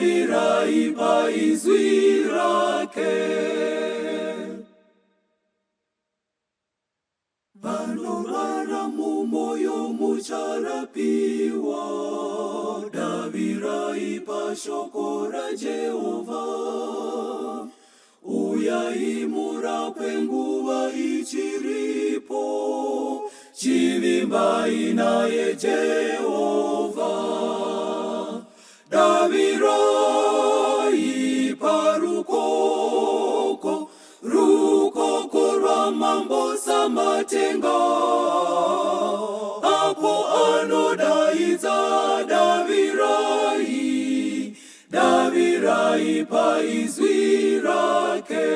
Davirai paizwi rake. Vanorwara mumoyo mucharapiwa, davirai pashoko raJehovha. Uyai murapwe nguva ichiripo, chivimbai naye Jehovha. Davirai parukoko, rukoko rwamambo Samatenga, apo anodaidza davirai, davirai paizwi rake.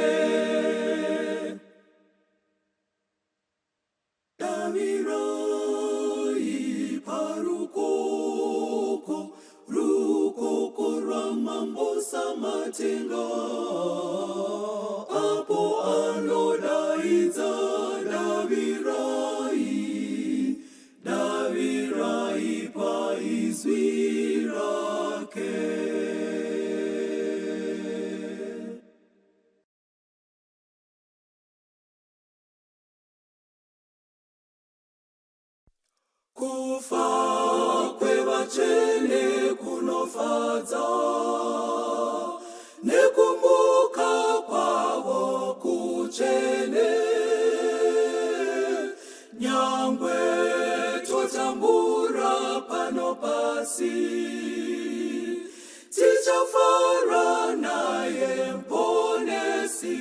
Davirai parukoko, rukoko rwamambo Samatenga, apo anodaidza davirai, davirai paizwi rake. Kufa kwevatsvene kunofadza, nekumuka kwavo kutsvene. Nyangwe totambura pano pasi, tichafara naye Mponesi.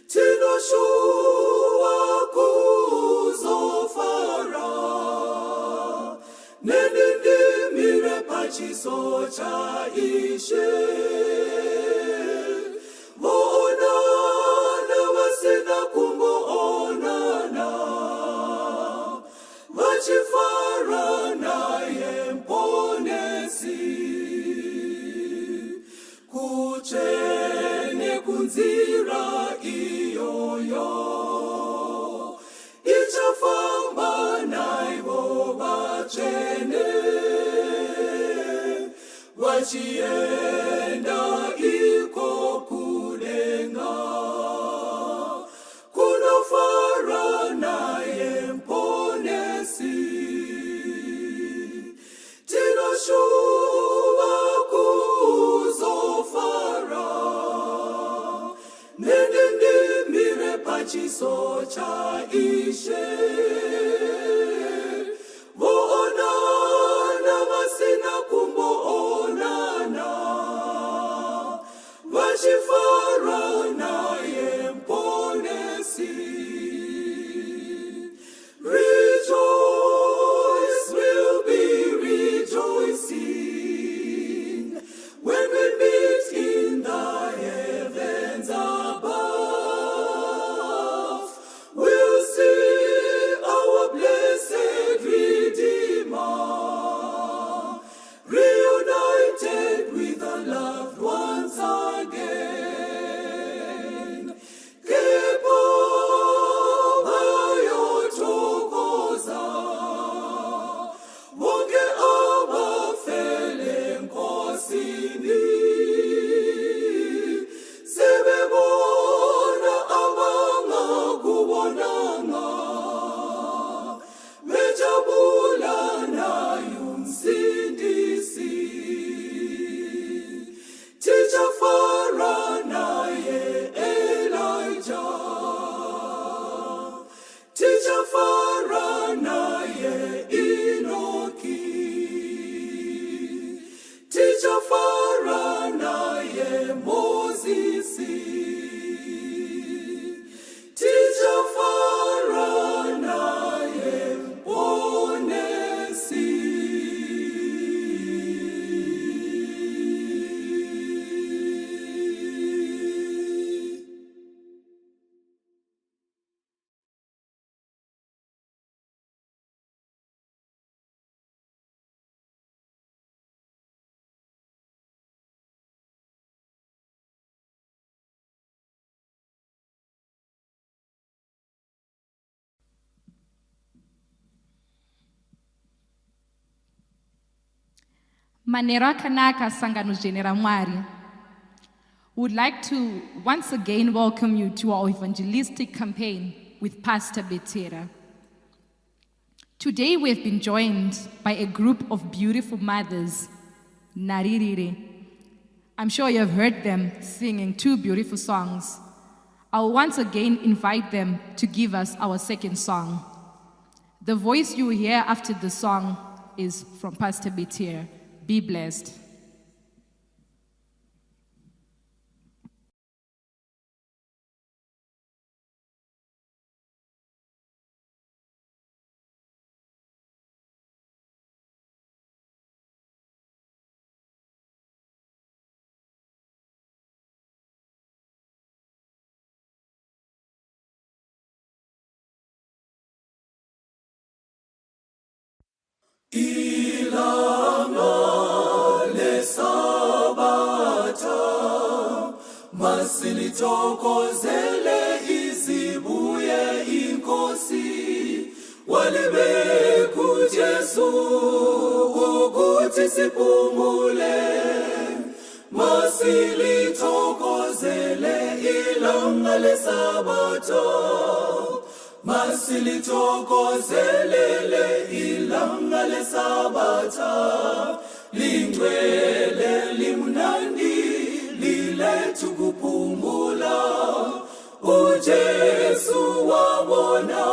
Tinoshuwa kuzofara neni ndimire pachiso chaIshe. Voonana vasina kumboonana, vachifara naye Mponesi. Kutsvene kunzira iyoyo, ichafamba naivo vatsvene, vachienda iko kudenga, kunofara naye Mponesi. Tinoshuva kuzofara neni ndimire pachiso chaIshe. Voonana vasina kumboonana, vachifara naye Mponesi. Rejoice, we'll be rejoicing when we meet in the heavens above. We'll see our Manheru akanaka sangano dzvene raMwari. Would like to once again welcome you to our evangelistic campaign with Pastor Betera. Today we have been joined by a group of beautiful mothers, Naririre. I'm sure you have heard them singing two beautiful songs. I'll once again invite them to give us our second song. The voice you will hear after the song is from Pastor Betir. Be blessed. Ilanga leSabatha masilithokozele izibuye inkosi walibeka uJesu ukuthi siphumule masilithokozele ilanga leSabatha Masilithokozelele ilanga leSabatha lingcwele limnandi lilethu kuphumula uJesu wabona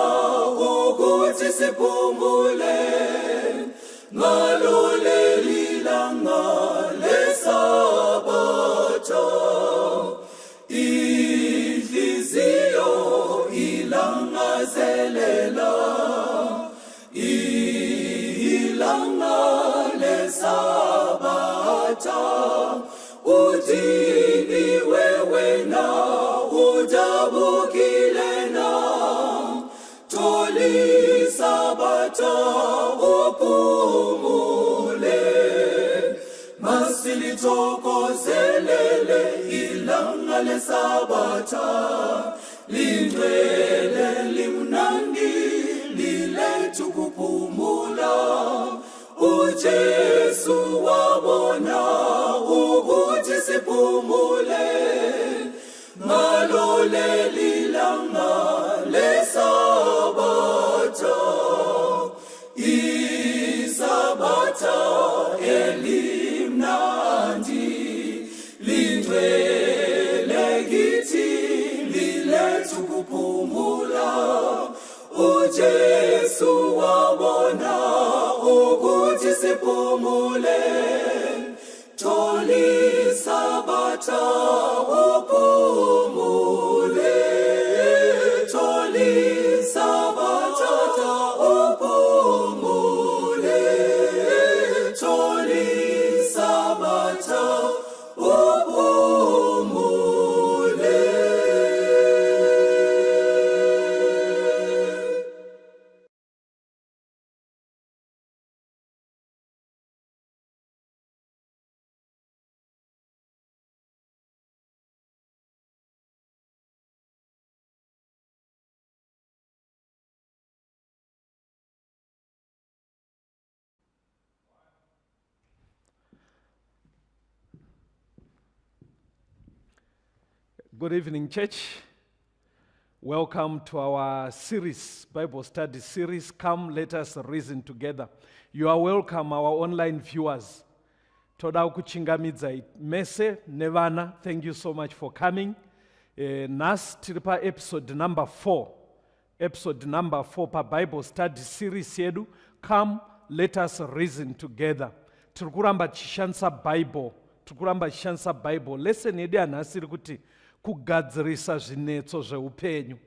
ukuthi siphumule ngalo leli langa leSabatha Inhliziyo ilangazelela ilanga leSabatha udiniwe wena udabukile na thola iSabatha uphumule masilithokozelele ilanga leSabatha lingcwele limnandi lilethu kuphumula uJesu wabona ukuthi siphumule ngalo leli langa leSabatha iSabatha elimnandi lingcwele kithi lilethu kuphumula uJesu wabona ukuthi siphumule Thola iSabatha uphumule Thola iSabatha uphumule Thola iSabatha uphumule. Good evening, church. Welcome to our series, Bible study series, Come Let Us Reason Together. You are welcome, our online viewers. Toda kuchingamidzai mese nevana. Thank you so much for coming. Nhasi tiri paepisode number 4. Episode number 4 paBible study series yedu, Come Let Us Reason Together. Tiri kuramba tichishandisa Bible. Tiri kuramba tichishandisa Bible. Lesson yedu yanhasi iri kuti kugadzirisa zvinetso zveupenyu.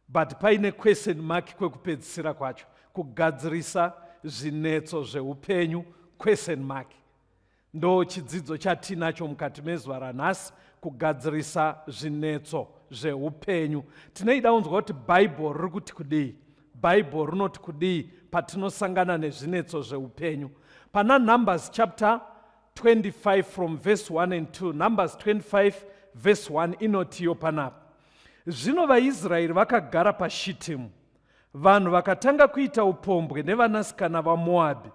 But paine question mark kwekupedzisira kwacho. Kugadzirisa zvinetso zveupenyu question mark. Ndo chidzidzo chatinacho mukati mezuva ranhasi, kugadzirisa zvinetso zveupenyu. Tineida unzwa kuti Bible riri kuti kudii. Bible rinoti kudii patinosangana nezvinetso zveupenyu. Pana Numbers chapter 25 from verse 1 and 2. Numbers 25 verse 1 inotiyo panapa. Zvino vaIsraeri vakagara paShitimu. Vanhu vakatanga kuita upombwe nevanasikana vaMoabhi.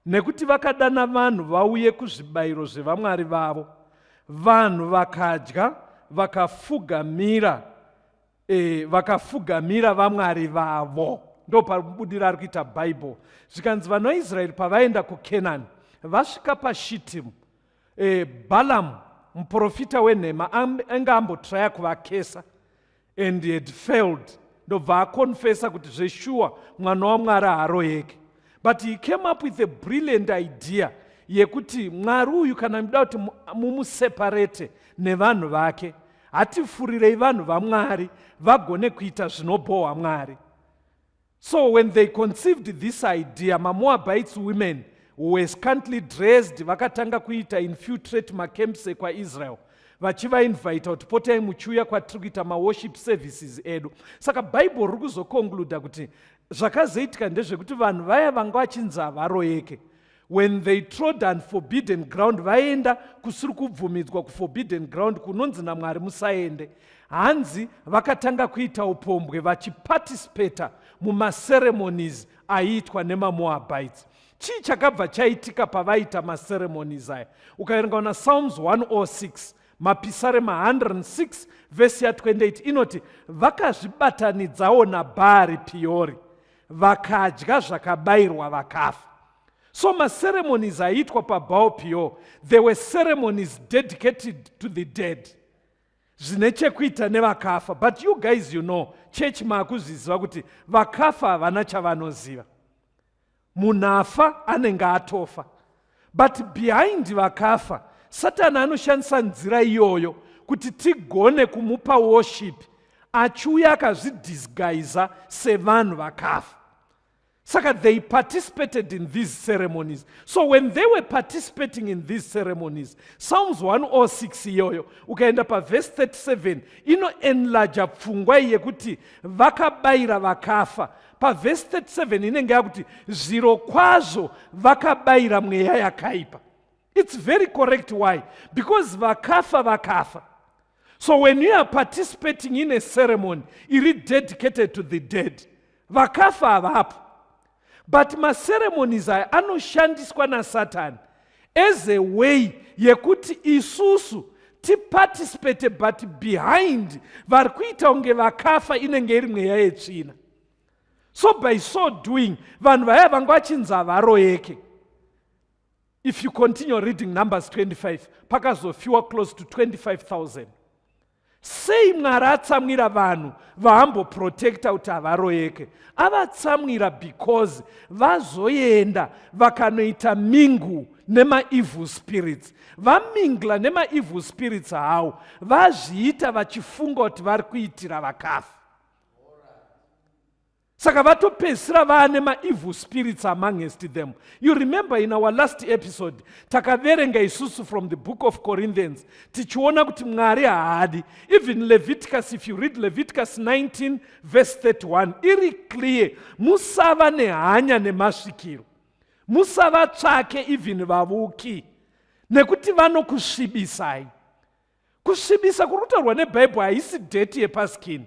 Nekuti vakadana vanhu vauye kuzvibayiro zvevamwari vavo. Vanhu vakadya vakafugamira e, vakafugamira vamwari vavo. Ndo pabudira ari kuita Bible. Zvikanzi vanhu vaIsraeri pavaenda kuKenani vasvika paShitimu, e, Balamu muprofita wenhema anga ambotraya kuvakesa and he had failed, ndobva akonfesa kuti zveshuwa mwana waMwari haaroyeke. But he came up with a brilliant idea yekuti Mwari uyu, kana muda kuti mumuseparate nevanhu vake, hatifurirei vanhu vaMwari vagone kuita zvinobhohwa Mwari. So when they conceived this idea, maMoabites women were scantily dressed, vakatanga kuita infiltrate macamps ekwaIsrael, vachivainvita kuti potai muchiuya kwatiri kuita maworship services edu. Saka Bhaibheri riri kuzoconcluda kuti zvakazoitika ndezvekuti vanhu vaya vanga vachinzi havaroyeke, when they trod on forbidden ground, vaenda kusiri kubvumidzwa, kuforbidden ground kunonzi naMwari musaende, hanzi vakatanga kuita upombwe vachiparticipata mumaceremonies aiitwa nemaMoabites. Chii chakabva chaitika pavaita maceremonies aya? Ukaverenga una Psalms 106, Mapisarema 106 vhesi ya28 inoti vakazvibatanidzawo naBhaari Piyori, vakadya zvakabayirwa vakafa. So maceremonies aiitwa paBaal Peor, there were ceremonies dedicated to the dead, zvine chekuita nevakafa. But you guys, church, maakuzviziva kuti vakafa havana chavanoziva. Munhu afa anenge atofa. But behind vakafa, Satani anoshandisa nzira iyoyo kuti tigone kumupa worship, achiuya akazvidisguisa sevanhu vakafa. Saka they participated in these ceremonies. So when they were participating in these ceremonies, Psalms 106 iyoyo, ukaenda pavhesi 37, inoenlarja pfungwa iyi yekuti vakabayira vakafa. Pavhesi 37 inenge yakuti zviro kwazvo vakabayira mweya yakaipa. It's very correct. Why? Because vakafa vakafa. So when you are participating in a ceremony iri dedicated to the dead, vakafa havapo. But maceremonies aya anoshandiswa naSatani as a way yekuti isusu tiparticipate, but behind vari kuita kunge vakafa inenge iri mweya yetsvina. So by so doing, vanhu vaya vanga vachinzi havaroyeke, if you continue reading Numbers 25, pakazofiwa close to 25,000. Sei Mwari atsamwira vanhu vaamboprotecta kuti havaroyeke? Avatsamwira because vazoenda vakanoita mingle nemaevil spirits. Vamingla nemaevil spirits hawo, vazviita vachifunga kuti vari kuitira vakafa. Saka vatopedzisira vaane maevil spirits amongst them. You remember in our last episode takaverenga isusu from the Book of Corinthians, tichiona kuti Mwari haadi. Even Leviticus, if you read Leviticus 19 verse 31, iri clear: musava nehanya nemasvikiro, musavatsvake even vavuki, nekuti vanokusvibisai. Kusvibisa kuri kutaurwa neBhaibheri haisi dirt yepaskin.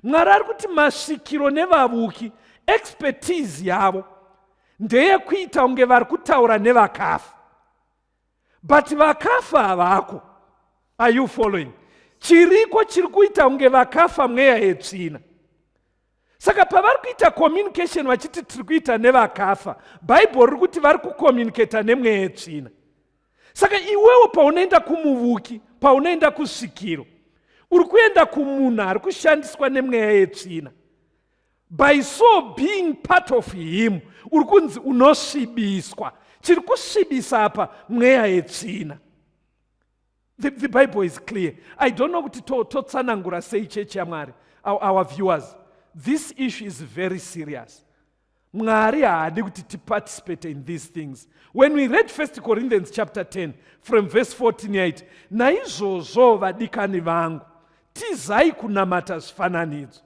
Mwari ari kuti masvikiro nevavuki, expertise yavo ndeyekuita kunge vari kutaura nevakafa, but vakafa havako. Are you following? Chiriko chiri kuita kunge vakafa mweya yetsvina. Saka pavari kuita communication vachiti tiri kuita nevakafa, Bhaibheri riri kuti vari kucommunicata nemweya yetsvina. Saka iwewo paunoenda kumuvuki, paunoenda kusvikiro, uri kuenda kumunhu ari kushandiswa nemweya yetsvina. By so being part of him, uri kunzi unosvibiswa. Chiri kusvibisa apa mweya yetsvina. The Bible is clear. I don't know kuti totsanangura sei, chechi yaMwari, our viewers. This issue is very serious. Mwari haadi kuti tiparticipate in these things. When we read 1 Corinthians chapter 10 from verse 14, yaiti, "Naizvozvo, vadikani vangu, tizai kunamata zvifananidzo."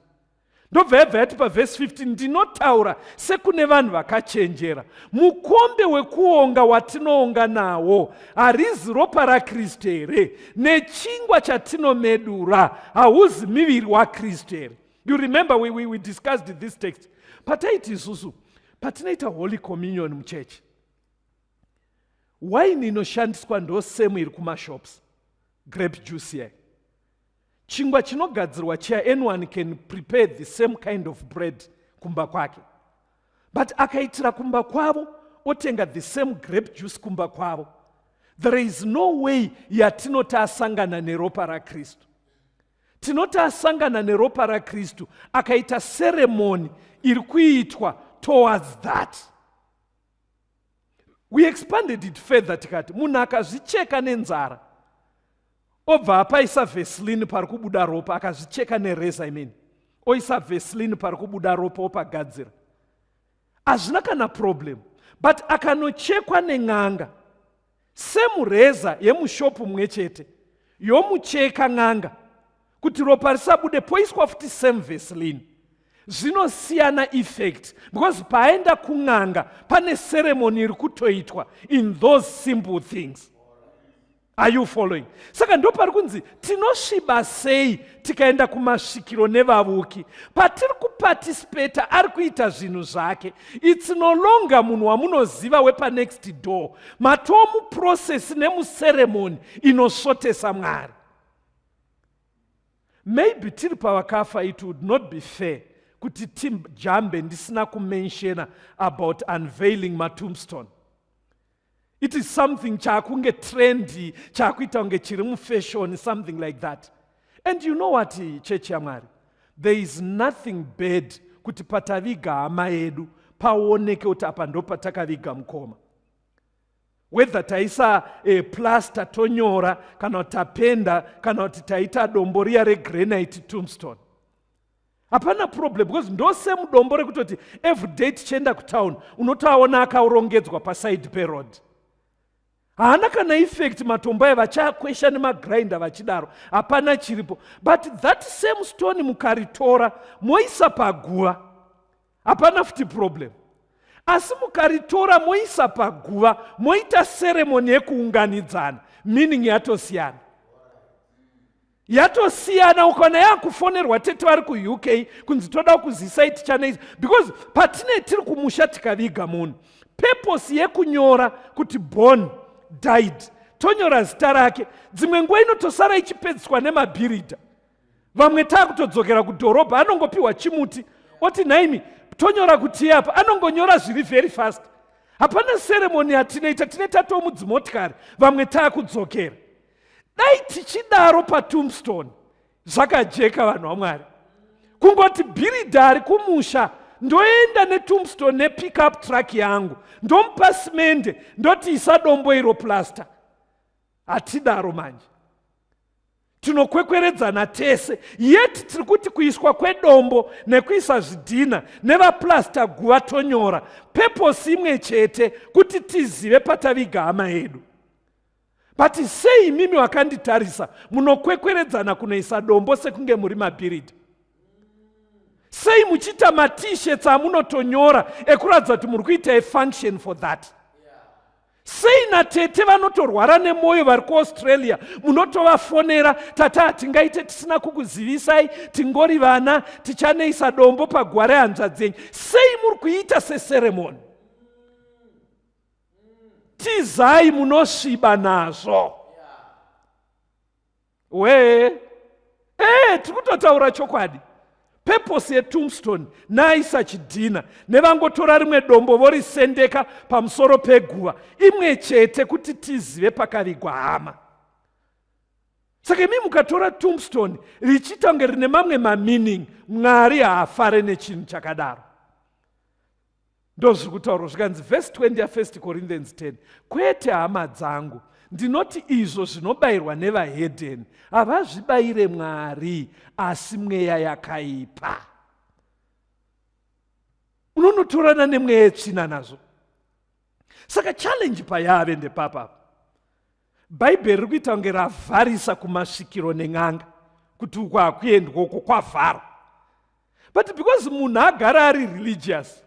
Ndobva yabva yati pavhesi 15, "Ndinotaura sekune vanhu vakachenjera. Mukombe wekuonga watinoonga nawo harizi ropa raKristu here? Nechingwa chatinomedura hauzi miviri waKristu here?" You remember we discussed this text pataiti isusu patinoita Holy Communion muchechi. Waini inoshandiswa ndo same iri kumashops, grape juice yayo. Chingwa chinogadzirwa chiya, anyone can prepare the same kind of bread kumba kwake, but akaitira kumba kwavo, otenga the same grape juice kumba kwavo, there is no way yatinoti asangana neropa raKristu. Tinoti asangana neropa raKristu akaita ceremony iri kuitwa towards that. We expanded it further, tikati munhu akazvicheka nenzara, obva apaisa Vaseline pari kubuda ropa, akazvicheka nereza, I mean, oisa Vaseline pari kubuda ropa, opagadzira, hazvina kana problem. But akanochekwa nen'anga, semureza yemushopu mumwe chete yomucheka n'anga kuti ropa risabude, poiswa futi same Vaseline, zvinosiyana effect, because paaenda kun'anga pane ceremony iri kutoitwa in those simple things. Are you following? Saka ndo pari kunzi tinosviba sei tikaenda kumasvikiro nevavuki. Patiri kuparticipata, ari kuita zvinhu zvake. It's no longer munhu wamunoziva wepanext door. Matomuprocess nemuceremony inosvotesa Mwari. Maybe tiri pavakafa, it would not be fair kuti tijambe ndisina kumentiona about unveiling matombstone. It is something chaakunge trendy, chaakuita kunge chiri mufashion, something like that. And you know what, chechi yaMwari, there is nothing bad kuti pataviga hama yedu paoneke kuti apa ndo patakaviga mukoma, whether taisa plaster tonyora, kana kuti tapenda, kana kuti taita dombo riya regranite tombstone, hapana problem, because ndosemudombo rekutoti every day tichienda kutown unotoaona akaurongedzwa paside peroad. Haana kana effect. Matombo aya vachakwesha nemagrinder vachidaro, hapana chiripo. But that same stone mukaritora moisa paguva, hapana futi problem. Asi mukaritora moisa paguva, moita ceremony yekuunganidzana, meaning yatosiyana, yatosiyana. Ukaona yakufonerwa tete vari kuUK kunzi toda kuzisai tichanoisa, because patine tiri kumusha tikaviga munhu, purpose yekunyora kuti born, died, tonyora zita rake, dzimwe nguva inotosara ichipedziswa nemabhiridha. Vamwe taakutodzokera kudhorobha, anongopiwa chimuti, oti, "Nhaimi, tonyora kuti apa?" Anongonyora zviri very fast. Hapana ceremony yatinoita, tine tatomudzimotikari, vamwe taakudzokera. Dai tichidaro patombstone, zvakajeka, vanhu vaMwari. Kungoti bhiridha ari kumusha, ndoenda netombstone nepickup truck yangu, ndomupa simende, ndoti, "Isa dombo iro, plaster." Hatidaro manje, tinokwekweredzana tese. Yet tiri kuti kuiswa kwedombo nekuisa zvidhina nevaplasta guva tonyora, purpose imwe chete, kuti tizive pataviga hama yedu. But sei imimi wakanditarisa munokwekweredzana kunoisa dombo sekunge muri mabhiridha? Sei muchiita maT-shirts amunotonyora ekuratidza kuti muri kuita afunction for that? Sei natete vanotorwara nemwoyo vari kuAustralia munotovafonera, "Tata, hatingaite tisina kukuzivisai, tingori vana tichanoisa dombo paguva rehanzvadzi dzenyu"? Sei muri kuita seceremony? Tizai, munosviba nazvo. Wee ee, tiri kutotaura chokwadi. Purpose yetombstone naisa chidhina nevangotora rimwe dombo vorisendeka pamusoro peguva imwe chete, kuti tizive pakavigwa hama. Saka imi mukatora tombstone richiita kunge rine mamwe mameaning, Mwari haafare nechinhu chakadaro. Ndo zviri kutaurwa, zvikanzi vhesi 20 ya1 Corinthians 10, "Kwete, hama dzangu, ndinoti izvo zvinobayirwa nevahedheni havazvibayire Mwari, asi mweya yakaipa." Unonotorana nemweya yetsvina nazvo. Saka challenge payave ndepapapa, Bhaibheri riri kuita kunge ravharisa kumasvikiro nen'anga kuti uko hakuendwa, uko kwavharwa. But because munhu agara ari religious,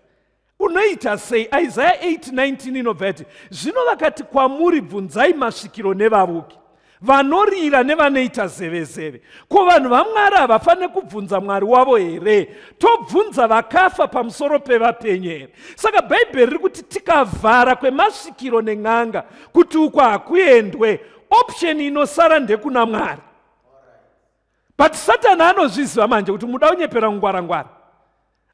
unoita sei? Isaya 8:19 inobva yati, "Zvino vakati kwamuri, 'Bvunzai masvikiro nevavuki.' Vanorira nevanoita zevezeve. Ko vanhu vaMwari havafanire kubvunza Mwari wavo here? Tobvunza vakafa pamusoro pevapenyu here? Saka Bhaibheri riri kuti tikavhara kwemasvikiro nen'anga kuti uko hakuendwe, option inosara ndekuna Mwari. But Satani anozviziva manje kuti muda kunyepera ngwara-ngwara.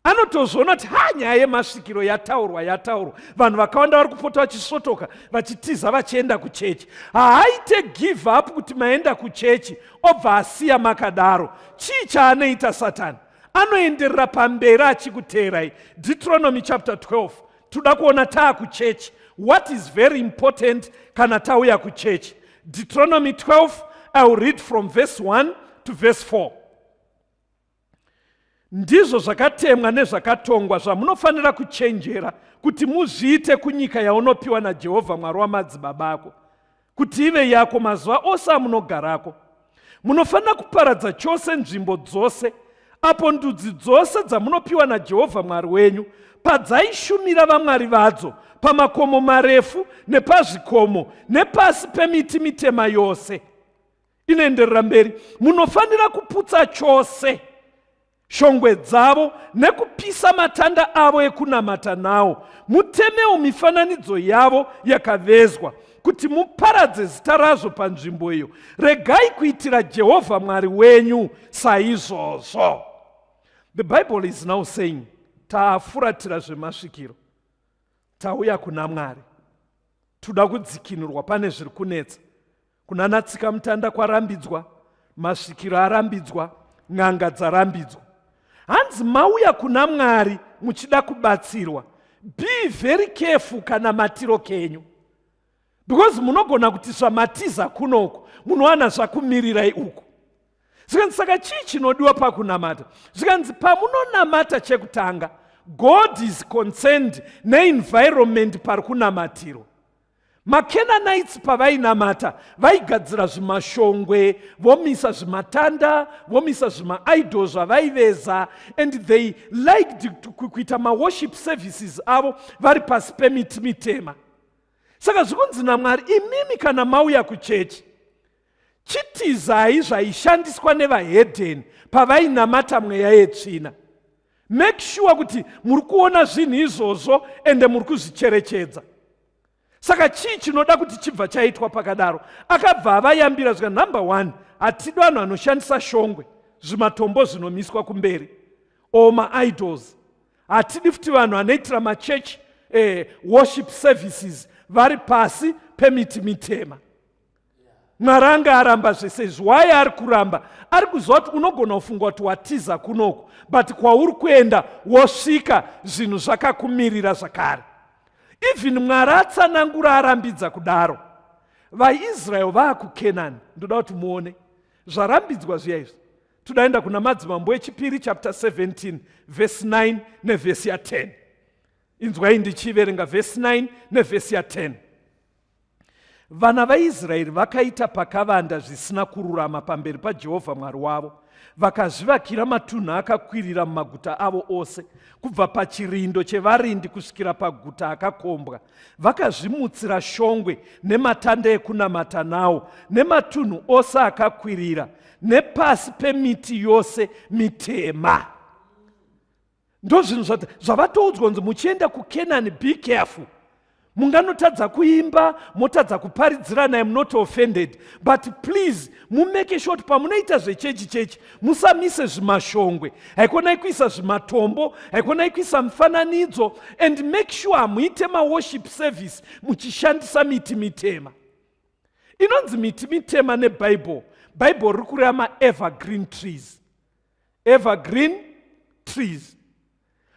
Anotozviona kuti ha, nyaya yemasvikiro yataurwa, yataurwa, vanhu vakawanda vari kupota vachisvotoka vachitiza vachienda kuchechi. Haaite give up kuti maenda kuchechi obva asiya makadaro. Chii chaanoita Satani? Anoenderera pamberi achikuteerai. Deuteronomy chapter 12, toda kuona taa kuchechi what is very important kana tauya kuchechi. Deuteronomy 12, I will read from verse 1 to verse 4. Ndizvo zvakatemwa nezvakatongwa zvamunofanira kuchenjera kuti muzviite kunyika yaunopiwa naJehovha Mwari wamadzibaba ako kuti ive yako mazuva ose amunogarako. Munofanira kuparadza chose nzvimbo dzose apo ndudzi dzose dzamunopiwa naJehovha Mwari wenyu padzaishumira vamwari vadzo pamakomo marefu nepazvikomo nepasi pemiti mitema yose. Inoenderera mberi, munofanira kuputsa chose shongwe dzavo nekupisa matanda avo ekunamata nawo, mutemewo mifananidzo yavo yakavezwa kuti muparadze zita razvo panzvimbo iyo. Regai kuitira Jehovha Mwari wenyu saizvozvo. The Bible is now saying, tafuratira zvemasvikiro, tauya kuna Mwari, toda kudzikinurwa pane zviri kunetsa. Kunana tsikamutanda kwarambidzwa, masvikiro arambidzwa, n'anga dzarambidzwa. Hanzi mauya kuna Mwari muchida kubatsirwa, be very careful kana matiro kenyu, because munogona kuti zvamatiza kunoku munowana zvakumirirai uku. Zvikanzi saka chii chinodiwa pakunamata? Zvikanzi pamunonamata chekutanga, God is concerned neenvironment pari kunamatirwa. MaCanaanites pavainamata vaigadzira zvimashongwe, vomisa zvimatanda, vomisa zvimaidol zvavaiveza, and they liked kuita maworship services avo vari pasi pemiti mitema. Saka zvikunzi naMwari, imimi kana mauya kuchechi, chitizai zvaishandiswa nevahedheni pavainamata mweya yetsvina. Make sure kuti muri kuona zvinhu izvozvo ende muri kuzvicherechedza. Saka chii chinoda kuti chibva chaitwa pakadaro? Akabva avayambira zvika, number 1, hatidi vanhu vanoshandisa shongwe, zvimatombo zvinomiswa kumberi or maidols. Hatidi futi vanhu vanoitira machurch worship services vari pasi pemiti mitema. Mwari anga aramba zvese izvi. Why ari kuramba? Ari kuziva kuti unogona kufunga kuti watiza kunoku, but kwauri kuenda wosvika zvinhu zvakakumirira zvakare. Even Mwari atsanangura arambidza kudaro, vaIsrael vaakuKenani. Ndoda kuti muone zvarambidzwa zviya izvi. Todaenda kuna Madzimambo echipiri chapter 17 verse 9 nevhesi ya 10. Inzwai ndichiverenga verse 9 nevhesi ya 10. Vana vaIsraeri vakaita pakavanda zvisina kururama pamberi paJehovha Mwari wavo, vakazvivakira matunhu akakwirira mumaguta avo ose, kubva pachirindo chevarindi kusvikira paguta akakombwa. Vakazvimutsira shongwe nematanda ekunamata nawo, nematunhu ose akakwirira, nepasi pemiti yose mitema. Ndozvinhu zvavatoudzwa kunzi muchienda kuKenani, be careful. Munganotadza kuimba, motadza kuparidzirana, I'm not offended, but please mumeke sure kuti pamunoita zvechechi chechi musamise zvimashongwe, haikonai kuisa zvimatombo, haikonai kuisa mifananidzo, and make sure hamuite maworship service muchishandisa miti mitema. Inonzi miti mitema neBible. Bible riri kureva maevergreen trees. Evergreen trees.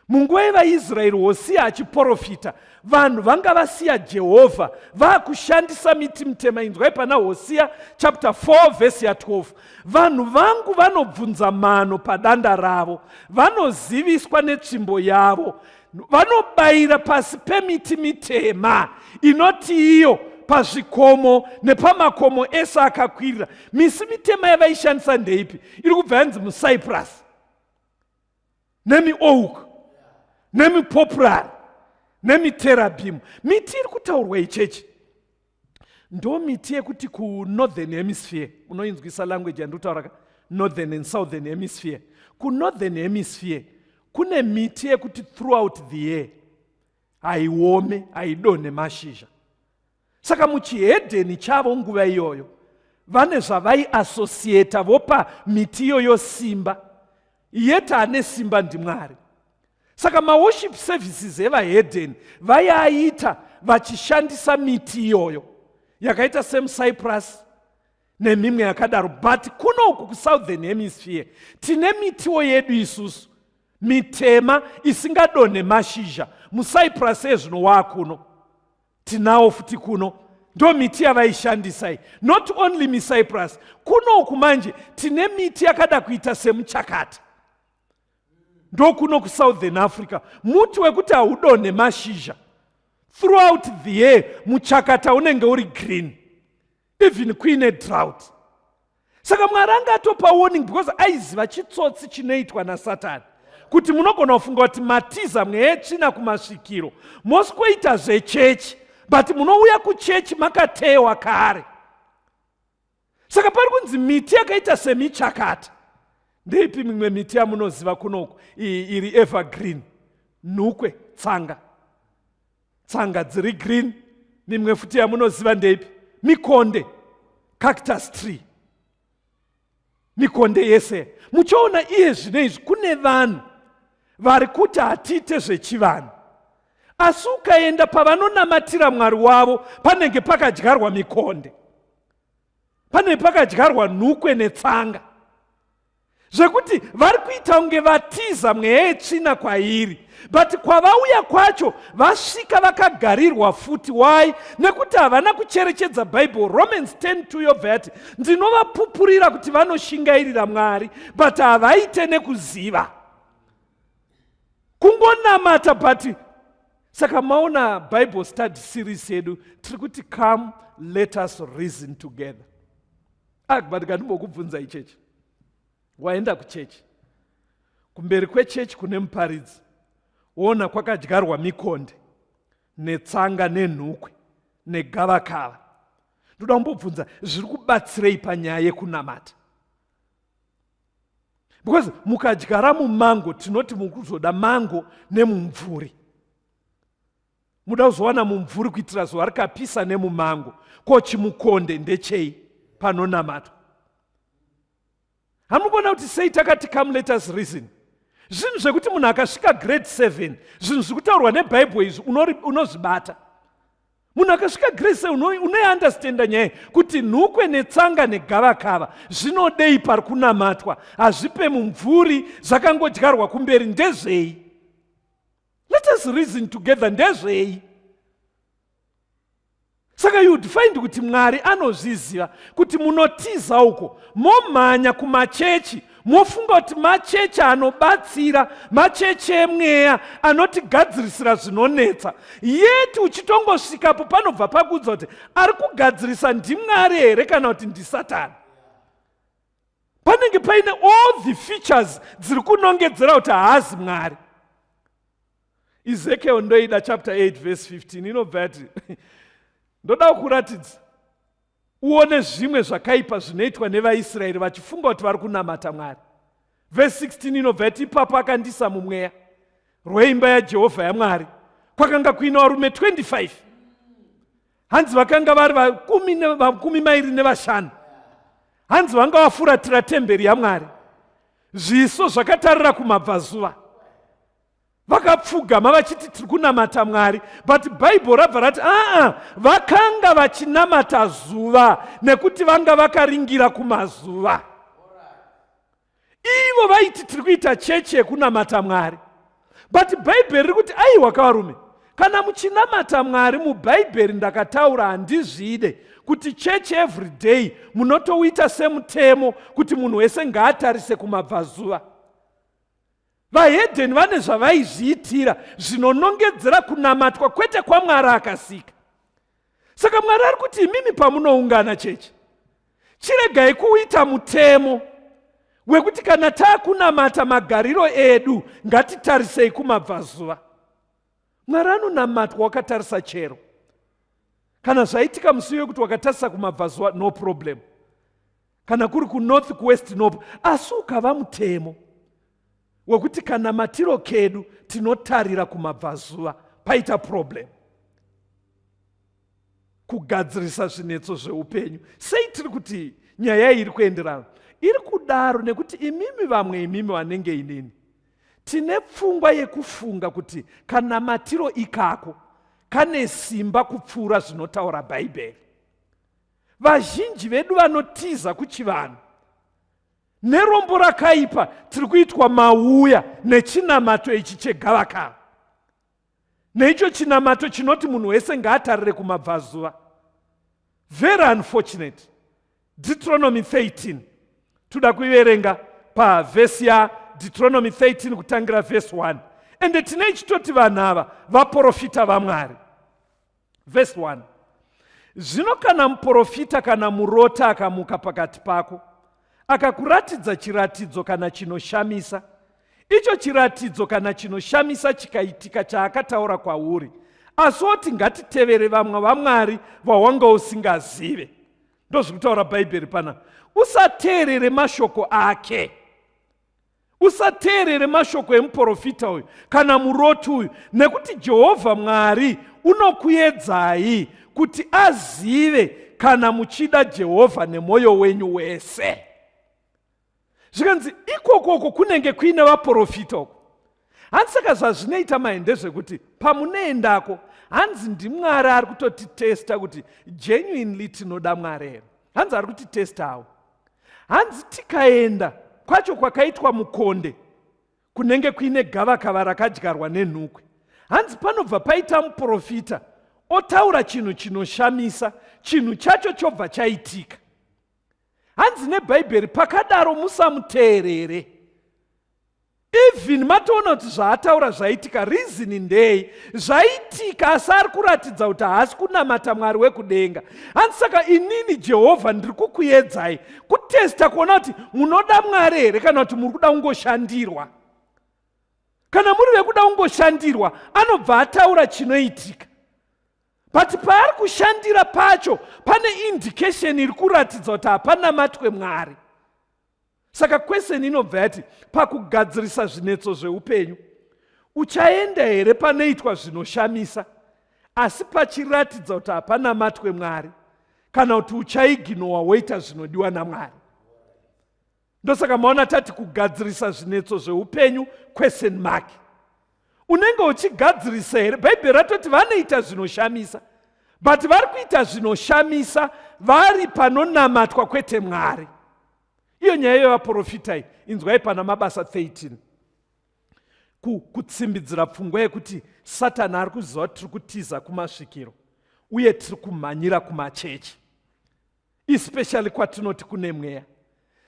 Munguva yevaIsraeri, Hosiya achiporofita, vanhu vanga vasiya Jehovha vakushandisa miti mitema. Inzwai pana Hosiya chapter 4 verse ya 12. Vanhu vangu vanobvunza mano padanda ravo, vanoziviswa netsvimbo yavo, vanobayira pasi pemiti mitema inoti iyo pazvikomo nepamakomo ese akakwirira. Misi mitema yavaishandisa ndeipi? Iri kubva yanzi mucyprus nemioak nemipoplar nemiterabhimu. Miti iri kutaurwa ichechi. Ndo miti yekuti kunorthern hemisphere, unoinzwisa language yandikutaura ka, northern and southern hemisphere. Kunorthern hemisphere kune miti yekuti throughout the year haiome, haidonhe mashizha. Saka muchihedheni chavo nguva iyoyo vane zvavaiasosieta, vopa miti iyoyo simba, yet ane simba ndiMwari. Saka maworship services evahedheni vaiaita vachishandisa miti iyoyo yakaita semucyprus nemimwe yakadaro. But kunoku kusouthern hemisphere tine mitiwo yedu isusu mitema isingadonhe mashizha. Mucyprus ezvino waakuno tinawo futi kuno, ndo miti yavaishandisai. Not only micyprus, kunoku manje tine miti yakada kuita semuchakata, ndokuno kusouthern Africa, muti wekuti haudonhe mashizha throughout the year. Muchakata unenge uri green even kuine drought. Saka Mwari anga atopa warning because aiziva chitsotsi chinoitwa naSatani, kuti munogona kufunga kuti matiza mweya yetsvina kumasvikiro, mosikoita zvechechi, but munouya kuchechi makatewa kare. Saka pari kunzi miti yakaita semichakata. Ndeipi mimwe miti yamunoziva kunoku iri evergreen? Nhukwe, tsanga, tsanga dziri green. Mimwe futi yamunoziva ndeipi? Mikonde, cactus tree, mikonde yese. Muchiona iye zvino izvi kune vanhu vari kuti hatiite zvechivanhu, asi ukaenda pavanonamatira Mwari wavo panenge pakadyarwa mikonde, pane pakadyarwa nhukwe netsanga, zvekuti vari kuita kunge vatiza mweya yetsvina kwairi, but kwavauya kwacho vasvika vakagarirwa futi. Why? Nekuti havana kucherechedza Bible. Romans 10:2 yobva yati, "Ndinovapupurira kuti vanoshingairira Mwari, but havaite nekuziva, kungonamata." But saka maona Bible study series yedu tiri kuti, "Come, let us reason together." Ah, but kandimbokubvunza ichechi, waenda kuchechi, kumberi kwechechi kune muparidzi, woona kwakadyarwa mikonde netsanga nenhukwe negavakava. Ndoda kumbobvunza, zviri kubatsirei panyaya yekunamata? Because mukadyara mumango, tinoti mukuzoda mango nemumvuri, muda kuzowana mumvuri kuitira zuva rikapisa nemumango. Ko chimukonde ndechei panonamatwa? Hamukona kuti sei takati, "Come, let us reason"? Zvinhu zvekuti munhu akasvika grade 7, zvinhu zviri kutaurwa neBhaibheri izvi unozvibata. Munhu akasvika grade 7 unoiunderstanda nyaya kuti nhukwe netsanga negavakava zvinodei pari kunamatwa? Hazvipe mumvuri, zvakangodyarwa kumberi, ndezvei? Let us reason together, ndezvei? Saka you'd find kuti Mwari anozviziva kuti munotiza uko, momhanya kumachechi, mofunga kuti machechi anobatsira, machechi emweya anotigadzirisira zvinonetsa. Yeti uchitongosvikapo panobva pakuudza kuti ari kugadzirisa ndiMwari here kana kuti ndiSatani. Panenge paine all the features dziri kunongedzera kuti haazi Mwari. Ezekiel ndoida, chapter 8 verse 15, inobva yati, "Ndoda kukuratidza uone zvimwe zvakaipa zvinoitwa nevaIsraeri vachifunga kuti vari kunamata Mwari." Vhesi 16 inobva yati, "Ipapo akandisa mumweya rweimba yaJehovha yaMwari. Kwakanga kuine varume 25, hanzi vakanga vari 25, hanzi vanga vafuratira temberi yaMwari, zviso zvakatarira kumabvazuva, vakapfugama vachiti tiri kunamata Mwari." But Bhaibheri rabva rati, "Aa, vakanga vachinamata zuva, nekuti vanga vakaringira kumazuva." Ivo vaiti tiri kuita chechi yekunamata Mwari, but Bhaibheri riri kuti, "Aiwa kavarume, kana muchinamata Mwari muBhaibheri ndakataura, handizvide kuti chechi every day munotouita semutemo kuti munhu wese ngaatarise kumabvazuva." Vahedheni vane zvavaizviitira zvinonongedzera kunamatwa kwete kwaMwari akasika. Saka Mwari ari kuti, imimi pamunoungana chechi, chiregai kuita mutemo wekuti kana taakunamata magariro edu ngatitarisei kumabvazuva. Mwari anonamatwa wakatarisa chero. Kana zvaitika musi uyo kuti wakatarisa kumabvazuva, no problem. Kana kuri kunorth, kuwest, no. Asi ukava mutemo wekuti kana matiro kedu tinotarira kumabvazuva, paita problem. Kugadzirisa zvinetso zveupenyu. Sei tiri kuti nyaya iyi iri kuenderana? Iri kudaro nekuti imimi vamwe, imimi vanenge inini, tine pfungwa yekufunga kuti kanamatiro ikako kane simba kupfuura zvinotaura Bhaibheri. Vazhinji vedu vanotiza kuchivanhu nerombo rakaipa tiri kuitwa mauya nechinamato ichi chegavakava, neicho chinamato chinoti munhu wese ngaatarire kumabvazuva. Very unfortunate. Deuteronomy 13, toda kuiverenga pavhesi yaDeuteronomy 13 kutangira vhesi 1. Ende tine ichitoti vanhu ava vaprofita vaMwari. Vhesi 1: Zvino kana muprofita kana murota akamuka pakati pako, akakuratidza chiratidzo kana chinoshamisa, icho chiratidzo kana chinoshamisa chikaitika chaakataura kwauri, asi oti, 'Ngatitevere vamwe vamwari vawanga usingazive,' ndozviri kutaura Bhaibheri pana, usateerere mashoko ake. Usateerere mashoko emuprofita uyu kana muroti uyu, nekuti Jehovha Mwari unokuedzai kuti azive kana muchida Jehovha nemwoyo wenyu wese. Zvikanzi ikokoko kunenge kuine vaprofita uko. Hanzi saka zvazvinoita mai ndezvekuti pamunoendako, hanzi ndiMwari ari kutotitesta kuti genuinely tinoda Mwari here. Hanzi ari kutitestawo. Hanzi tikaenda kwacho kwakaitwa mukonde, kunenge kuine gavakava rakadyarwa nenhukwe, hanzi panobva paita muprofita otaura chinhu chinoshamisa, chinhu chacho chobva chaitika. Hanzi neBhaibheri, pakadaro musamuteerere, even matoona kuti zvaataura zvaitika. Reason ndei? Zvaitika, asi ari kuratidza kuti haasi kunamata Mwari wekudenga. Hanzi saka inini Jehovha ndiri kukuedzai, kutesta kuona kuti munoda Mwari here kana kuti muri kuda kungoshandirwa. Kana muri vekuda kungoshandirwa, anobva ataura chinoitika, but paari kushandira pacho pane indication iri kuratidza kuti hapana matwe Mwari. Saka question inobva yati, pakugadzirisa zvinetso zveupenyu, uchaenda here panoitwa zvinoshamisa asi pachiratidza kuti hapana matwe Mwari, kana kuti uchaiginowa woita zvinodiwa naMwari? Ndosaka maona tati kugadzirisa zvinetso zveupenyu question mark. Unenge uchigadzirisa here? Bhaibheri ratoti vanoita zvinoshamisa, but vari kuita zvinoshamisa vari panonamatwa kwete Mwari. Iyo nyaya yevaprofita iyi, inzwai pana Mabasa 13, kutsimbidzira pfungwa yekuti Satani ari kuziva kuti tiri kutiza kumasvikiro uye tiri kumhanyira kumachechi, especially kwatinoti kune mweya.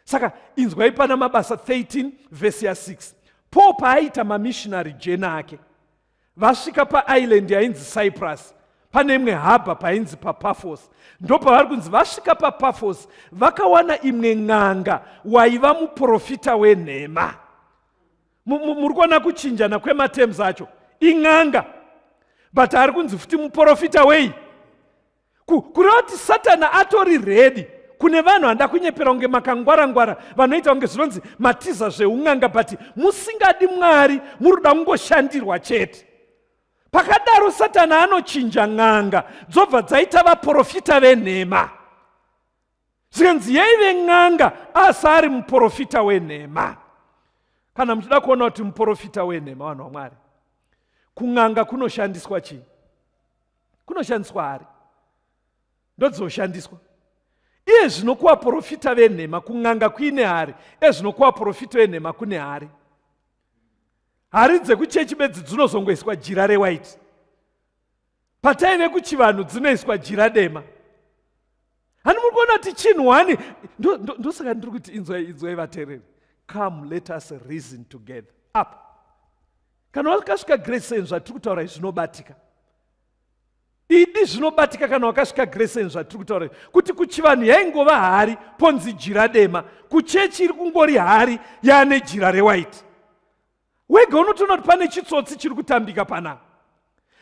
Saka inzwai pana Mabasa 13 vhesi ya6. Paul paaita mamissionary journey ake, vasvika paisland yainzi Cyprus, pane imwe harbour painzi paPaphos. Ndopavari kunzi vasvika paPaphos, vakawana imwe n'anga waiva muprofita wenhema. Muri kuona kuchinjana kwematerms acho? In'anga, but ari kunzi futi muprofita wei. Kureva kuti Satani atori ready kune vanhu vanoda kunyepera kunge makangwarangwara, vanoita kunge zvinonzi matiza zveun'anga, but musingadi Mwari, muri kuda kungoshandirwa chete. Pakadaro Satani anochinja n'anga dzobva dzaita vaprofita venhema. Zvikanzi yaive n'anga asi ari muprofita wenhema. Kana muchida kuona kuti muprofita wenhema, vanhu vaMwari, kun'anga kunoshandiswa chii? Kunoshandiswa hari, ndodzoshandiswa iye zvino kuvaprofita venhema. Kun'anga kuine hari, ezvino kuvaprofita venhema kune hari. Hari dzekuchechi bedzi dzinozongoiswa jira rewhite. Pataive kuchivanhu dzinoiswa jira dema. Hani muri kuona kuti chinhu wani? Ndosaka ndiri kuti inzwai, inzwai vateereri, come let us reason together. Apa kana wakasvika Grace, zvatiri kutaura izvi zvinobatika idi, zvinobatika. Kana wakasvika Grace, zvatiri kutaura kuti kuchivanhu yaingova hari ponzi jira dema, kuchechi iri kungori hari yaane jira rewhite. Wega unotoona kuti pane chitsotsi chiri kutambika panapa.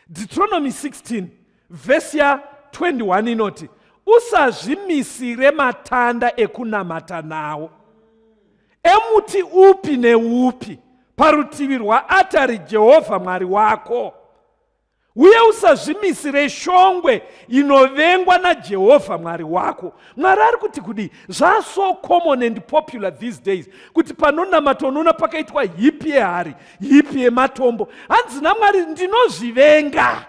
Deuteronomy 16 vhesi ya 21 inoti, Usazvimisire matanda ekunamata nawo emuti upi neupi parutivi rwaatari Jehovha Mwari wako. Uye usazvimisire shongwe inovengwa naJehovha Mwari wako. Mwari ari kuti kudii? Zvaso common and popular these days kuti panonamata unoona pakaitwa hipi yehari, hipi yematombo. Hanzi naMwari, ndinozvivenga.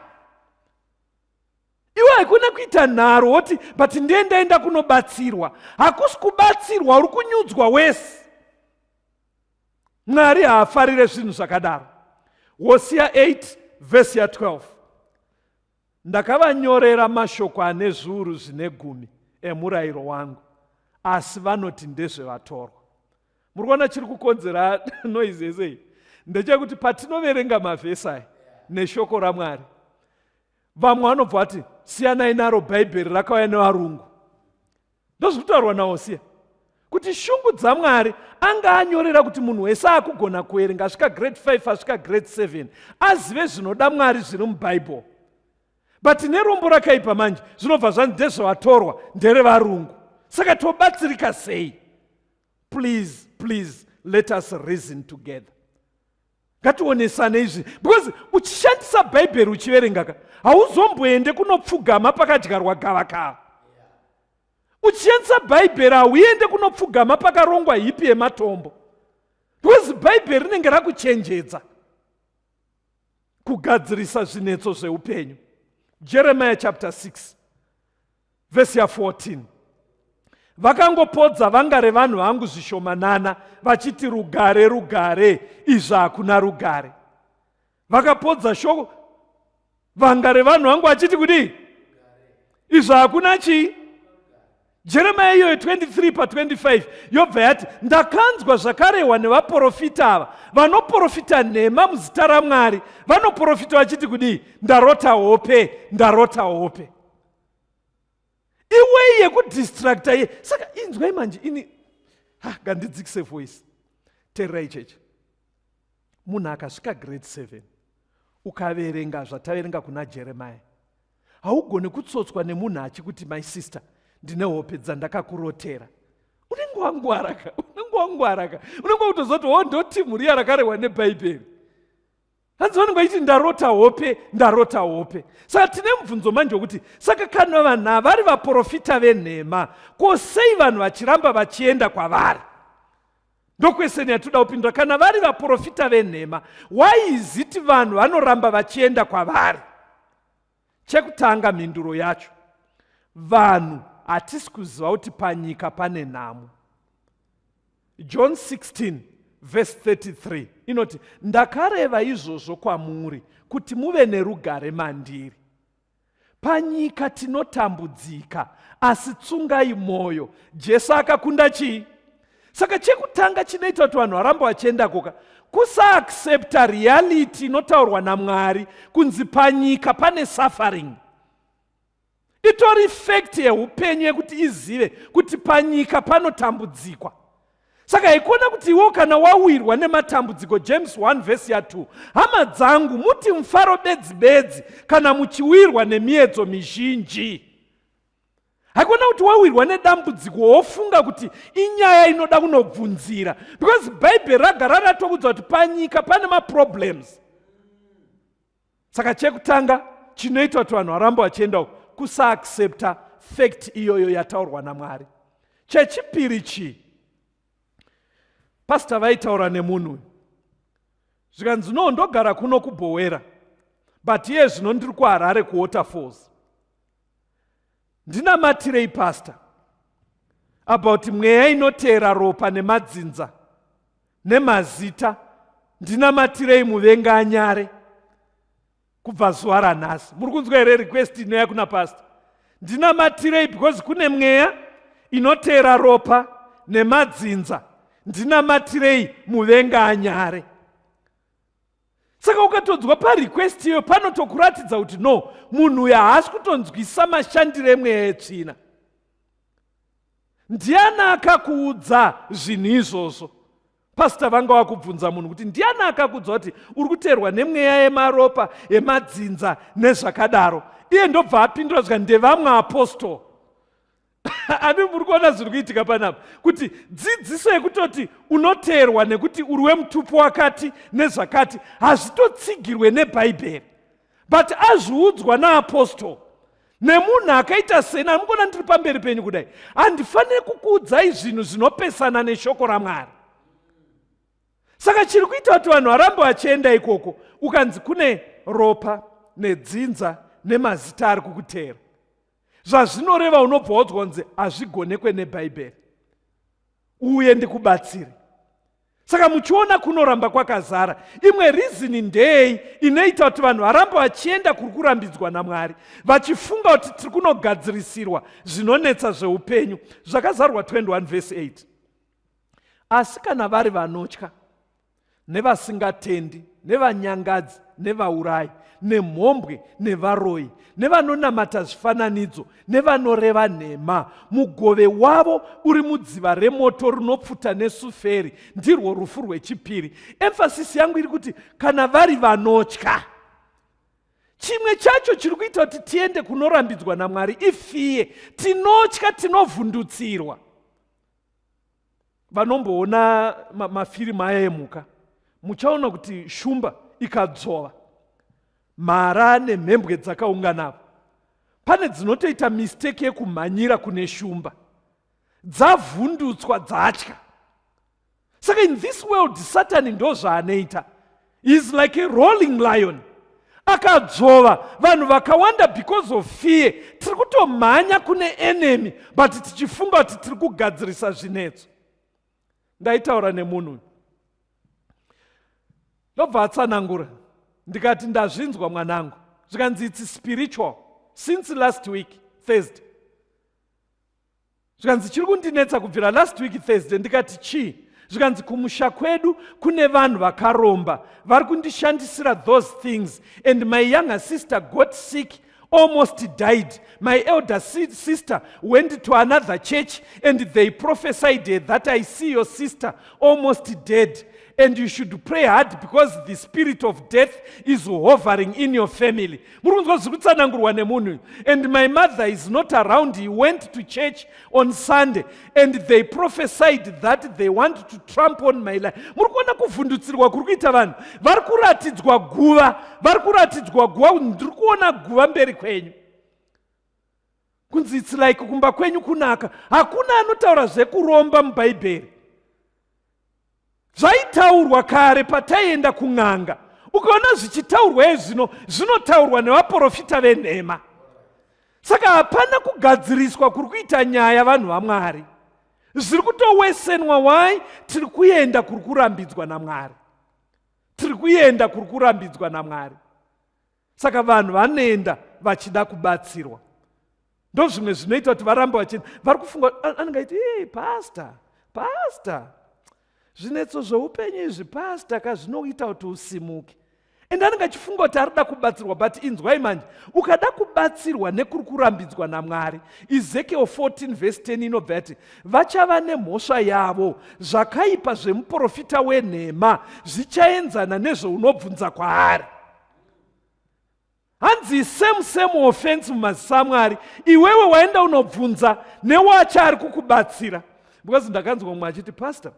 Iwe haikona kuita nharo woti but ndiye ndaenda kunobatsirwa. Hakusi kubatsirwa, uri kunyudzwa wese. Mwari haafarire zvinhu zvakadaro. Hosiya 8 vhesi ya 12, ndakavanyorera mashoko ane zviuru zvine gumi emurayiro wangu, asi vanoti ndezvevatorwa. Muri kuona chiri kukonzera noise yese iyi ndechekuti patinoverenga mavhesi aya neshoko raMwari, vamwe vanobva vati siyanai naro Bhaibheri, rakauya nevarungu. Ndozviri kutaurwa naHosiya kuti shungu dzaMwari anga anyorera kuti munhu wese akugona kuverenga, asvika grade 5, asvika grade 7, azive zvinoda Mwari zviri muBhaibheri. But nerombo rakaipa manje, zvinobva zvanzi ndezvevatorwa, nderevarungu, saka tobatsirika sei? Please, please, let us reason together. Ngationesane izvi, because uchishandisa Bhaibheri uchiverenga ka, hauzomboende kunopfugama pakadyarwa gavakava. Uchishandisa Bhaibheri hauende kunopfugama pakarongwa hipi yematombo, because Bhaibheri rinenge rakuchenjedza kugadzirisa zvinetso zveupenyu. Jeremiah chapter 6 vhesi ya14, vakangopodza vanga revanhu vangu zvishomanana vachiti, "Rugare, rugare," izvo hakuna rugare. Vakapodza shoko vanga revanhu vangu vachiti kudii? Izvo hakuna chii? Jeremia iyoyo 23 pa25 yobva yati, ndakanzwa zvakarehwa nevaprofita ava vanoprofita nhema muzita raMwari. Vanoprofita vachiti kudii? "Ndarota hope, ndarota hope." Iwei yekudistracta iye. Saka inzwai manje, ini ha ngandidzikise voice. Teererai, chechi. Munhu akasvika grade 7, ukaverenga zvataverenga kuna Jeremiah, haugoni kutsotswa nemunhu achikuti, "My sister, ndine hope dzandakakurotera." Unenge wangwaraka, unenge wangwaraka, unenge wakutozoti, "O, ndo team riya rakarehwa neBhaibheri." Hanzi vanenge vachiti, "Ndarota hope, ndarota hope." Saka tine mubvunzo manje wekuti, saka kana vanhu havari vaprofita venhema, ko sei vanhu vachiramba vachienda kwavari? Ndoquestion yatoda kupindura. Kana vari vaprofita venhema, why is it vanhu vanoramba vachienda kwavari? Chekutanga, mhinduro yacho, vanhu hatisi kuziva kuti panyika pane nhamo. John 16 vhesi 33 inoti, "Ndakareva izvozvo kwamuri kuti muve nerugare mandiri. Panyika tinotambudzika, asi tsungai mwoyo, Jesu akakunda chii?" Saka chekutanga chinoita kuti vanhu varamba vachienda koka kusaaccepta reality inotaurwa naMwari kunzi panyika pane suffering. Itori fact yeupenyu yekuti izive kuti panyika panotambudzikwa. Saka haikona kuti iwo kana wawirwa nematambudziko, James 1 vhesi ya2, "Hama dzangu, muti mufaro bedzi bedzi kana muchiwirwa nemiedzo mizhinji." Haikona kuti wawirwa nedambudziko wofunga kuti inyaya inoda kunobvunzira, because Bhaibheri ragara ratokudza kuti panyika pane maproblems. Saka chekutanga chinoita kuti vanhu varamba vachienda uku kusaaccepta fact iyoyo yataurwa naMwari. Chechipiri chii? Pastor vaitaura nemunhu uyu, zvikanzi, "No, ndogara kuno kuBhowera, but iye zvino ndiri kuHarare kuWaterfalls. Ndinamatirei, pastor, about mweya inoteera ropa nemadzinza nemazita. Ndinamatirei muvenga anyare kubva zuva ranhasi." Muri kunzwa here request inoya kuna pastor? "Ndinamatirei because kune mweya inoteera ropa nemadzinza. Ndinamatirei muvenga anyare." Saka ukatonzwa parequest iyoyo, panotokuratidza kuti no, munhu uyu haasi kutonzwisa mashandiro emweya yetsvina. Ndiani akakuudza zvinhu izvozvo? Pastor vanga vakubvunza munhu kuti ndiani akakudza kuti uri kuteerwa nemweya yemaropa yemadzinza nezvakadaro. Iye ndobva apindura zvika ndevamwe apostle. Ani muri kuona zviri kuitika panapa kuti dzidziso yekutoti unoteerwa nekuti uri wemutupo wakati nezvakati hazvitotsigirwe nebhaibheri, but azviudzwa naapostle nemunhu akaita seni. Amukona ndiri pamberi penyu kudai, handifaniri kukuudzai zvinhu zvinopesana neshoko raMwari. Saka chiri kuita kuti vanhu varambe vachienda ikoko, ukanzi kune ropa nedzinza nemazita ari kukuteera, zvazvinoreva unobva waudzwa kunzi hazvigonekwe nebhaibheri, uye ndikubatsire. Saka muchiona kunoramba kwakazara. Imwe rizini ndei inoita kuti vanhu varambe vachienda kuri kurambidzwa naMwari, vachifunga kuti tiri kunogadzirisirwa zvinonetsa zveupenyu. Zvakazarwa 21 vhesi 8. Asi kana vari vanotya nevasingatendi nevanyangadzi nevaurayi nemhombwe nevaroyi nevanonamata zvifananidzo nevanoreva nhema, mugove wavo uri mudziva remoto rinopfuta nesuferi, ndirwo rufu rwechipiri. Emphasis yangu iri kuti kana vari vanotya. Chimwe chacho chiri kuita kuti tiende kunorambidzwa naMwari ifiye. Tinotya, tinovhundutsirwa. Vanomboona mafirimu aya emhuka, muchaona kuti shumba ikadzvova mhara nemhembwe dzakaunganapo, pane dzinotoita mistake yekumhanyira kune shumba, dzavhundutswa, dzatya. Saka in this world Satani ndo zvaanoita. He is like a rolling lion, akadzvova vanhu vakawanda because of fear. Tiri kutomhanya kune enemy, but tichifunga kuti tiri kugadzirisa zvinetso. Ndaitaura nemunhu, ndobva atsanangura, ndikati ndazvinzwa mwanangu. Zvikanzi it's spiritual since last week Thursday. Zvikanzi chiri kundinetsa kubvira last week Thursday. Ndikati chii? Zvikanzi kumusha kwedu kune vanhu vakaromba vari kundishandisira those things, and my younger sister got sick, almost died. My elder sister went to another church and they prophesied that I see your sister almost dead and you should pray hard because the spirit of death is hovering in your family. Muri kunzwa zviri kutsanangurwa nemunhu? And my mother is not around. He went to church on Sunday and they prophesied that they want to tramp on my life. Muri kuona kuvhundutsirwa kuri kuita vanhu? Vari kuratidzwa guva, vari kuratidzwa guva. Ndiri kuona guva mberi kwenyu. Kunzi it's like kumba kwenyu kunaka. Hakuna anotaura zvekuromba mubhaibheri. Zvaitaurwa kare pataienda kun'anga. Ukaona zvichitaurwa ezvino, zvinotaurwa nevaprofita venhema. Saka hapana kugadziriswa kuri kuita nyaya, vanhu vaMwari. Zviri kutowesenwa. Why? Tiri kuenda kuri kurambidzwa naMwari. Tiri kuenda kuri kurambidzwa naMwari. Saka vanhu vanoenda vachida kubatsirwa. Ndo zvimwe zvinoita kuti varambe vachienda. Vari kufunga anenge aiti, hey, pastor, pastor, zvinetso zveupenyu izvi pastor ka zvinoita kuti usimuke. And anenge achifunga kuti arida kubatsirwa. But inzwai manje, ukada kubatsirwa nekuri kurambidzwa naMwari, Ezekiel 14 vhesi 10 inobva yati vachava nemhosva yavo, zvakaipa zvemuprofita wenhema zvichaenzana nezveunobvunza kwaari. Hanzi same same offense mumaziso aMwari. Iwewe waenda unobvunza newacho ari kukubatsira. Because ndakanzwa mumwe achiti, pastor,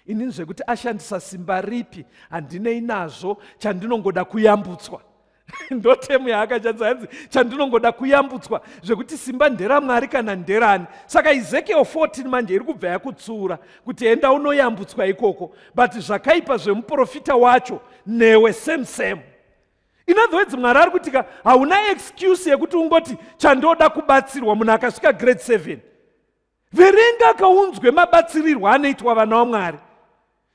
inini zvekuti ashandisa simba ripi handinei nazvo, chandinongoda kuyambutswa. Ndotemu yaakashandisa, hanzi chandinongoda kuyambutswa, zvekuti simba nderaMwari kana nderani. Saka Ezekiel 14 manje iri kubva yakutsiura kuti enda unoyambutswa ikoko, but zvakaipa zvemuprofita wacho newe same same. In other words, Mwari ari kutika hauna excuse yekuti ungoti chandoda kubatsirwa. Munhu akasvika grade 7, verenga akaunzwe mabatsirirwo anoitwa vana vaMwari.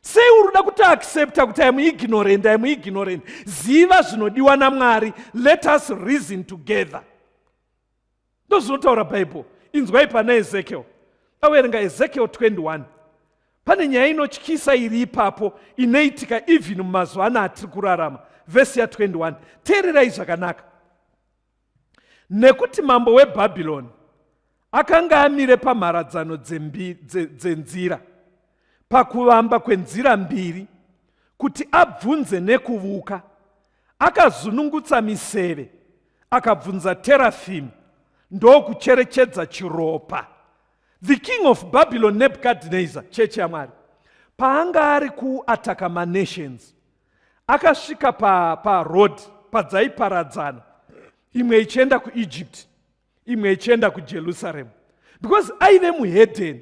Sei uri kuda kuti accepta kuti I'm ignorant, I'm ignorant? Ziva zvinodiwa naMwari. Let us reason together. Ndo zvinotaura Bhaibheri. Inzwai pana Ezekiel, awerenga Ezekiel 21. Pane nyaya inotyisa iri ipapo inoitika even mumazuva ano atiri kurarama. Vhesi ya21, teererai zvakanaka. Nekuti mambo weBhabhironi akanga amire pamharadzano dzenzira. pakuvamba kwenzira mbiri kuti abvunze nekuvuka, akazunungutsa miseve akabvunza terafimi ndokucherechedza chiropa. The king of Babylon Nebuchadnezzar, chechi yaMwari, paanga ari kuataka manations, akasvika paroad pa padzaiparadzana, imwe ichienda kuEgypt, imwe ichienda kuJerusaremu, because aive muhedheni.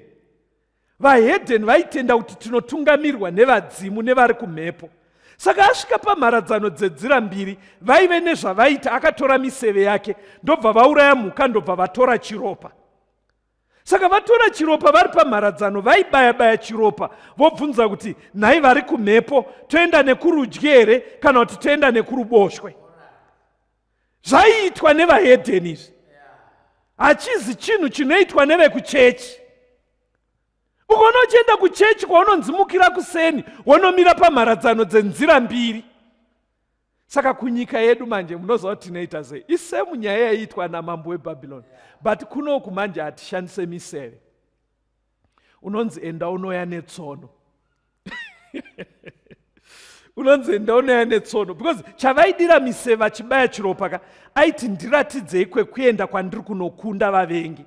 Vahedheni vaitenda kuti tinotungamirwa nevadzimu nevari kumhepo. Saka asvika pamharadzano dzenzira mbiri, vaive nezvavaita, akatora miseve yake, ndobva vauraya mhuka, ndobva vatora chiropa. Saka vatora chiropa vari pamharadzano, vaibaya-baya chiropa, vobvunza kuti nhai vari kumhepo, toenda nekurudyi here kana kuti toenda nekuruboshwe? Zvaiitwa nevahedheni izvi, hachizi chinhu chinoitwa nevekuchechi. Ukaona uchienda kuchechi kwaunonzimukira kuseni, wonomira pamharadzano dzenzira mbiri. Saka kunyika yedu manje munoziva kuti tinoita sei? Isemu nyaya yaiitwa namambo weBhabhironi, but kunoku manje hatishandise miseve. Unonzi enda unoya netsono. Unonzi enda unoya netsono, because chavaidira miseve vachibaya chiropa ka, aiti ndiratidzei kwekuenda kwandiri kunokunda vavengi.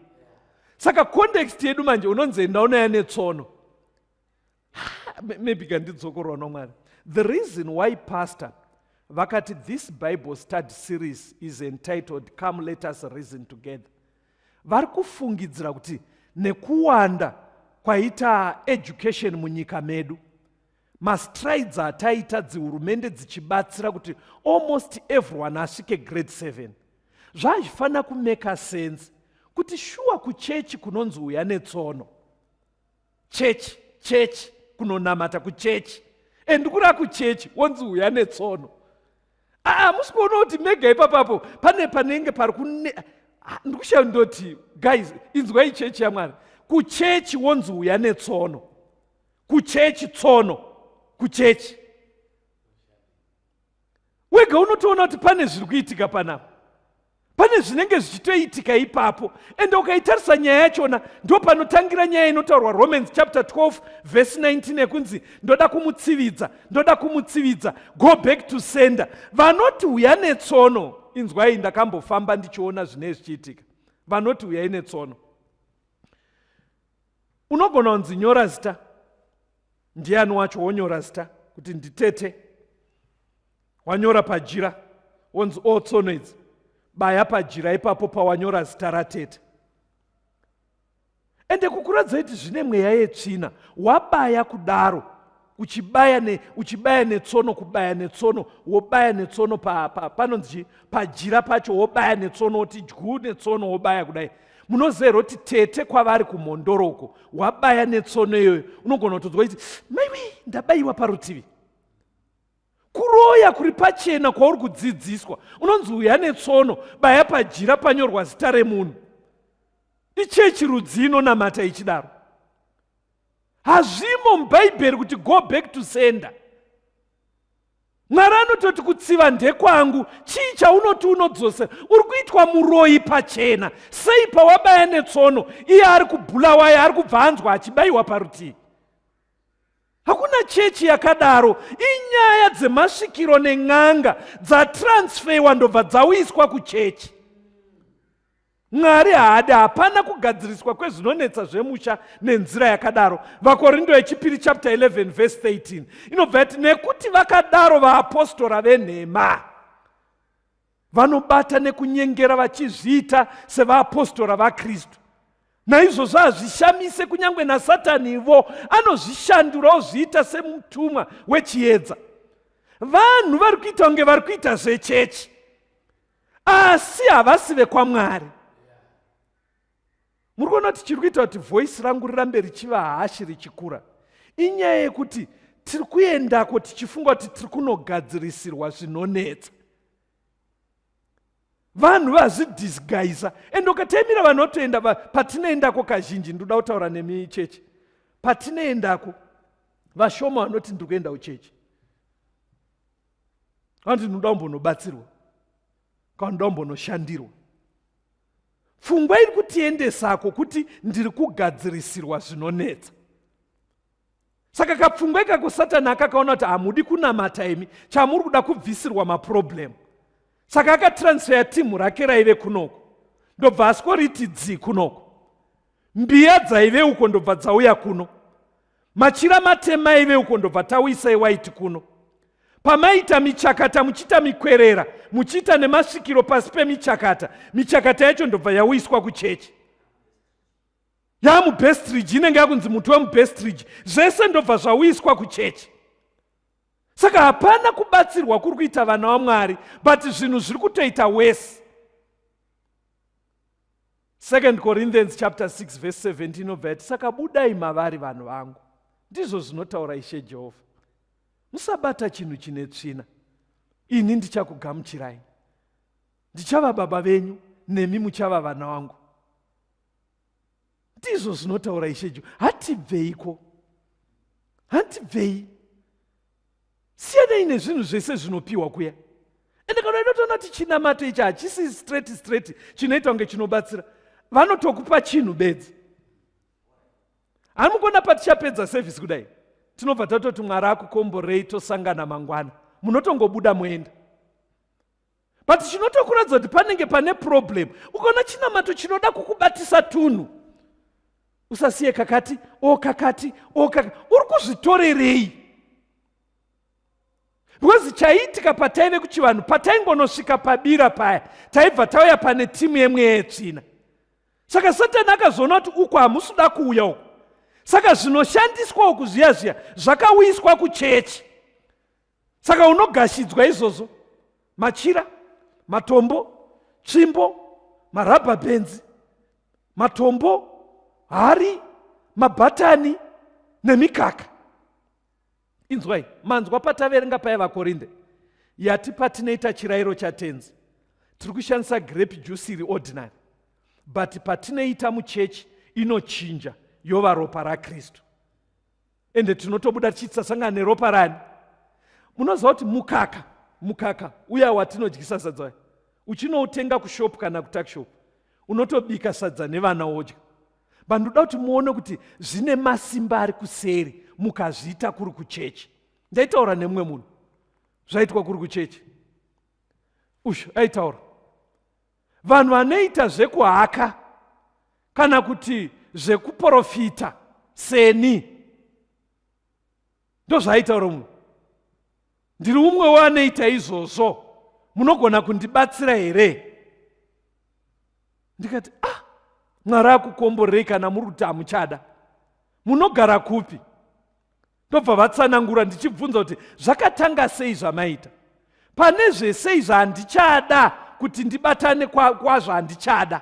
Saka context yedu manje unonzi enda unoya netsono. Maybe kandidzokorwa noMwari. The reason why pastor vakati this Bible study series is entitled Come Let Us Reason Together, vari kufungidzira kuti nekuwanda kwaita education munyika medu, mastrides ataita, dzihurumende dzichibatsira kuti almost everyone asvike grade 7, zvazvifanira kumeka sense kuti shuwa kuchechi kunonzi uya netsono. Chechi, chechi, kunonamata kuchechi, and kura kuchechi wonzi uya netsono. Aa, musi kuona kuti mega ipapapo pane panenge pari kune ndikushaya. Ndoti guys, inzwai, chechi yaMwari, kuchechi wonzi uya netsono, kuchechi, tsono kuchechi. Wega unotoona kuti pane zviri kuitika panapa, pane zvinenge zvichitoitika ipapo. Ende ukaitarisa nyaya yachona, ndo panotangira nyaya inotaurwa Romans chapter 12 verse 19 yekunzi ndoda kumutsividza, ndoda kumutsividza, go back to sender. Vanoti uya netsono, inzwai, ndakambofamba ndichiona zvinee zvichiitika. Vanoti uyai netsono, unogona kunzi nyora zita, ndiani wacho, wonyora zita kuti nditete, wanyora pajira, wonzi o tsono idzi, baya pajira ipapo pawanyora zita ratete. Ende kukuradza kuti zvine mweya yetsvina, wabaya kudaro, uchibaya ne, uchibaya netsono, kubaya netsono, wobaya netsono panonzi chii, pajira pacho, wobaya netsono, woti dyu netsono, wobaya kudai. Munoziva here kuti tete kwavari kumhondoroko, wabaya netsono iyoyo, unogona kutonzwa kuti maiwi, ndabayiwa parutivi. Kuroya kuri pachena kwauri kudzidziswa. Unonzi uya netsono, baya pajira panyorwa zita remunhu. Ichechi rudzi inonamata ichidaro? Hazvimo muBhaibheri kuti go back to sender. Mwari anototi kutsiva ndekwangu. Chii chaunoti unodzosera? Uri kuitwa muroyi pachena. Sei pawabaya netsono, iye ari kubhulawaya ari kubva anzwa achibayiwa parutivi? Hakuna chechi yakadaro. Inyaya dzemasvikiro nen'anga dzatransfewa, ndobva dzauiswa kuchechi. Mwari haadi, hapana kugadziriswa kwezvinonetsa zvemusha nenzira yakadaro. VaKorindo yechipiri chapter 11 verse 13 inobva yati, nekuti vakadaro vaapostora venhema vanobata nekunyengera vachizviita sevaapostora vaKristu. Naizvozvo hazvishamise kunyange naSatanivo anozvishandura ozviita semutumwa wechiedza. Vanhu vari kuita kunge vari kuita zvechechi, asi havasi vekwaMwari. Muri kuona kuti chiri kuita kuti voice rangu rirambe richiva hashi richikura inyaya yekuti tiri kuendako tichifunga kuti tiri kunogadzirisirwa zvinonetsa. Vanhu vazvidisguisa, and ukataimira vanotoenda patinoendako kazhinji, ndoda kutaura nemi chechi, patinoendako vashoma vanoti ndiri kuenda kuchechi, vanoti ndinoda kumbonobatsirwa kana ndoda kumbonoshandirwa. Pfungwa iri kutiendesako kuti ndiri kugadzirisirwa zvinonetsa. Saka kapfungwa ikako Satani akakaona kuti hamudi kunamata imi, chamuri kuda kubvisirwa maproblem. Saka akatransferya timu rake raive kunoko, ndobva askoriti dzi kunoko, mbiya dzaive uko ndobva dzauya kuno, machira matema aive uko ndobva tauisa ewaiti kuno. Pamaita michakata muchiita mikwerera muchiita nemasvikiro pasi pemichakata, michakata yacho ndobva yauiswa kuchechi. Yamubestridge inenge yakunzi muti wemubestridge, zvese ndobva zvauiswa kuchechi. Saka hapana kubatsirwa kuri kuita vana vaMwari, but zvinhu zviri kutoita wese. 2 Corinthians chapter 6 verse 17 inobva yati, saka budai mavari vanhu vangu, ndizvo zvinotaura Ishe Jehovha, musabata chinhu chine tsvina, ini ndichakugamuchirai, ndichava baba venyu, nemi muchava vana vangu. Ndizvo zvinotaura Ishe Jehovha. Hatibveiko, hatibvei, siyanai nezvinhu zvese zvinopiwa kuya. Ende kana inotoona kuti chinamato ichi hachisi straight straight chinoita kunge chinobatsira, vanotokupa chinhu bedzi. Hamukona patichapedza service kudai, tinobva tatoti Mwari akukomborei, tosangana mangwana, munotongobuda moenda. But chinotokuratidza kuti panenge pane problem, ukaona chinamato chinoda kukubatisa tunhu, usasiye kakati o kakati o kakati, uri kuzvitorerei? Because chaiitika pataive kuchivanhu, pataingonosvika pabira paya, taibva tauya pane timu yemweya yetsvina. Saka Satani akazoona kuti uku hamusi kuda kuuya uku, saka zvinoshandiswa uku zviya zviya zvakauyiswa kuchechi. Saka unogashidzwa izvozvo, machira, matombo, tsvimbo, marabha bhenzi, matombo, hari, mabhatani nemikaka. Inzwai, manzwa pataverenga paya vaKorinde yati patinoita chirairo chaTenzi tiri kushandisa grape juice iri ordinary, but patinoita muchechi inochinja yova ropa raKristu. Ende tinotobuda tichitsasangana neropa rani. Munoziva kuti mukaka, mukaka uya watinodyisa sadza uya, uchinoutenga kushop kana kutakshop, unotobika sadza nevana wodya. But ndoda kuti muone kuti zvine masimba ari kuseri mukazviita kuri kuchechi. Ndaitaura nemumwe munhu zvaitwa kuri kuchechi. Ushu aitaura vanhu vanoita zvekuhaka kana kuti zvekuprofita seni, ndozvaaitaura munhu. Ndiri umwe weanoita izvozvo, munogona kundibatsira here? Ndikati, ah, Mwari akukomborerei kana muri kuti hamuchada. Munogara kupi? Ndobva vatsanangura, ndichibvunza kuti zvakatanga sei zvamaita. Pane zvese izvi handichada kuti ndibatane kwazvo, handichada.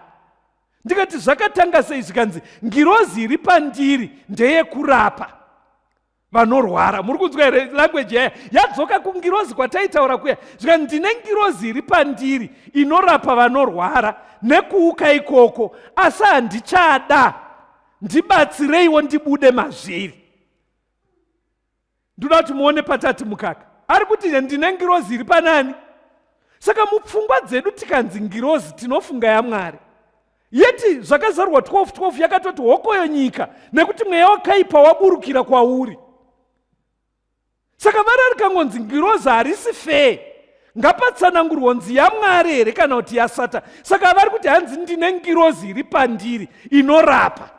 Ndikati zvakatanga sei? Zvikanzi ngirozi iri pandiri ndeyekurapa vanorwara. Muri kunzwa here language yaya yadzoka kungirozi kwataitaura kuya? Zvikanzi ndine ngirozi iri pandiri inorapa vanorwara nekuuka ikoko, asi handichada, ndibatsireiwo ndibude mazviri. Ndoda kuti muone patati mukaka ari kuti ndine ngirozi iri panani. Saka mupfungwa dzedu tikanzi ngirozi tinofunga yaMwari, yeti zvakazarurwa 12:12 yakatoti hokoyo nyika, nekuti mweya wakaipa waburukira kwauri. Saka vara rikangonzi ngirozi harisi fair, ngapatsanangurwa nzi yaMwari here kana kuti yaSatan. Saka vari kuti hanzi ndine ngirozi iri pandiri inorapa.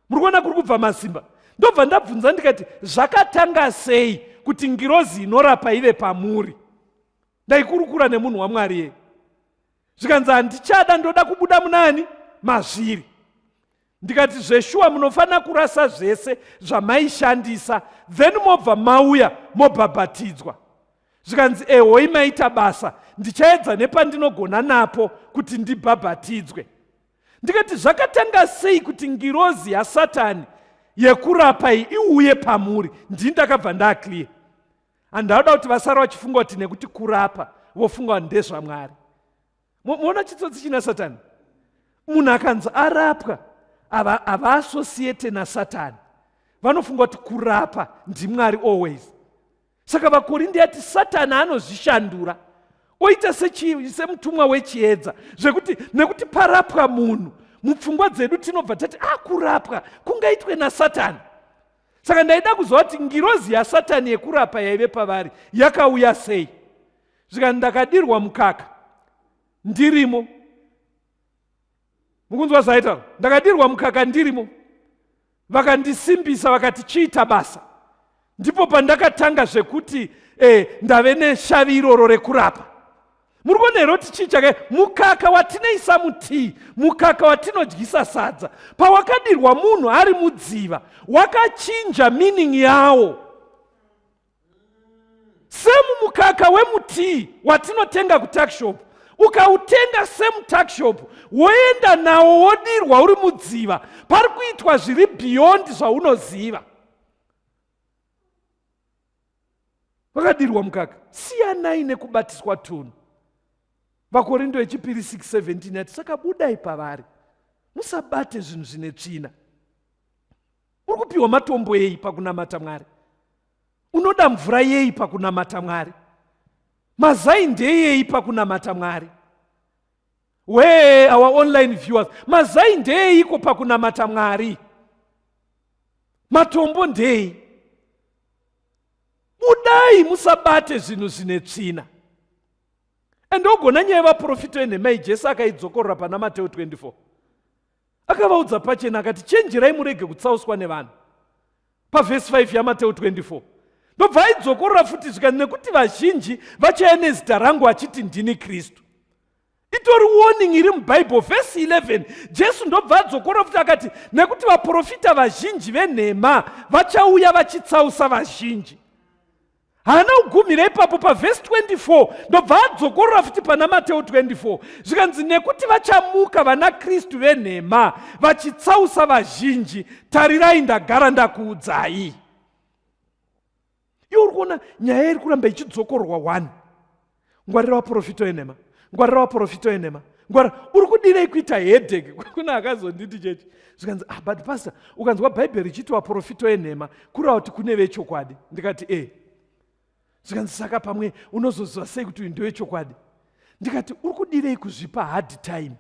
Muri kuona kuri kubva masimba? Ndobva ndabvunza ndikati zvakatanga sei kuti ngirozi inorapa ive pamuri? Ndaikurukura nemunhu waMwari ye. Zvikanzi handichada, ndoda kubuda munani mazviri. Ndikati zveshuwa munofanira kurasa zvese zvamaishandisa, then mobva mauya mobhabhatidzwa. Zvikanzi ehoi maita basa, ndichaedza nepandinogona napo kuti ndibhabhatidzwe. Ndikati zvakatanga sei kuti ngirozi yaSatani yekurapa iyi iuye pamuri? Ndini ndakabva ndaclear. Handauda kuti vasara vachifunga kuti nekuti kurapa vofunga kuti ndezvaMwari. Muona chitsotsi china Satani? Munhu akanzi arapwa havaasosiete naSatani, vanofunga kuti kurapa ndiMwari always. Saka vaKorinde yati Satani anozvishandura oita semutumwa wechiedza, zvekuti nekuti parapwa munhu mupfungwa dzedu tinobva tati kurapwa kungaitwe naSatani. Saka ndaida kuziva kuti ngirozi yaSatani yekurapa yaive pavari yakauya sei. Zvikanzi ndakadirwa mukaka ndirimo. Mukunzwa zvaitaura? Ndakadirwa mukaka ndirimo. Vakandisimbisa vakati chiita basa. Ndipo pandakatanga zvekuti eh, ndave neshavi iroro rekurapa. Muri kuona here kuti chii chake? Mukaka watinoisa mutii, mukaka watinodyisa sadza, pawakadirwa munhu ari mudziva, wakachinja meaning yawo. Same mukaka wemutii watinotenga kutuckshop, ukautenga same tuckshop woenda nawo wodirwa uri mudziva, pari kuitwa zviri beyond zvaunoziva. Vakadirwa mukaka. Siyanai nekubatiswa tunhu. VaKorinto yechipiri 6:17 yati saka budai pavari. Musabate zvinhu zvine tsvina. Uri kupiwa matombo ei pakunamata Mwari? Unoda mvura yei pakunamata Mwari? Mazai ndeyei pakunamata Mwari? Wee our online viewers, mazai ndeyeiko pakunamata Mwari? Matombo ndei? Budai musabate zvinhu zvine tsvina. And ogona nyaya yevaprofita yenhema iyi Jesu akaidzokorora pana Mateo 24. Akavaudza pachena akati chenjerai murege kutsauswa nevanhu. Pavhesi 5 yaMateo 24. Ndobva aidzokorora futi zvikanzi nekuti vazhinji vachauya nezita rangu achiti ndini Kristu. Itori warning iri muBible. Vhesi 11 Jesu ndobva adzokorora futi akati nekuti vaprofita vazhinji venhema vachauya vachitsausa vazhinji. Haana kugumira ipapo pavhesi 24 ndobva adzokorora futi pana Mateo 24 zvikanzi nekuti vachamuka vana Kristu venhema vachitsausa vazhinji, tarirai ndagara ndakuudzai. Iwe uri kuona nyaya iri kuramba ichidzokororwa one. Ngwarira vaprofita venhema, ngwarira vaprofita venhema, ngwarira. Uri kudirei kuita headache? Kuna akazonditi chechi zvikanzi ah, but pastor, ukanzwa Bhaibheri richiti vaprofita venhema kureva kuti kune vechokwadi. Ndikati eh. Zvikanzi saka pamwe unozoziva sei kuti uyu ndewechokwadi? Ndikati uri kudirei kuzvipa hard time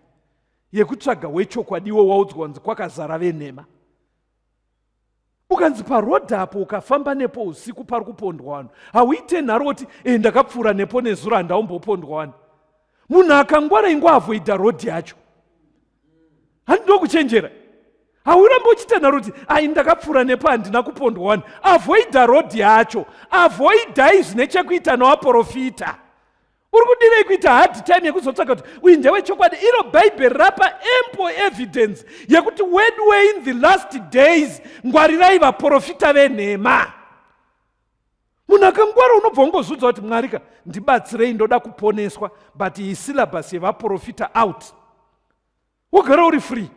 yekutsvaga wechokwadi iwo waudzwa kunzi kwakazara venhema? Ukanzi paroad apo ukafamba nepo usiku pari kupondwa vanhu, hauite nharo woti e ndakapfuura nepo nezuro handaumbopondwa vanhu. Munhu akangwara ingo avoida road yacho. Handi ndokuchenjera. Haurambi uchiita nharo kuti ai ndakapfuura nepo handina kupondwa vanhu. Avoida road yacho. Avoidai zvine chekuita nevaprofita. Uri kudirei kuita hard time yekuzotsvaga kuti uyu ndewechokwadi? Iro Bhaibheri rapa ample evidence yekuti when we're in the last days, ngwarirai vaprofita venhema. Munhu akangwara unobva ungozviudza kuti Mwari ka ndibatsirei ndoda kuponeswa, but iyi syllabus yevaprofita out. Wogara uri free.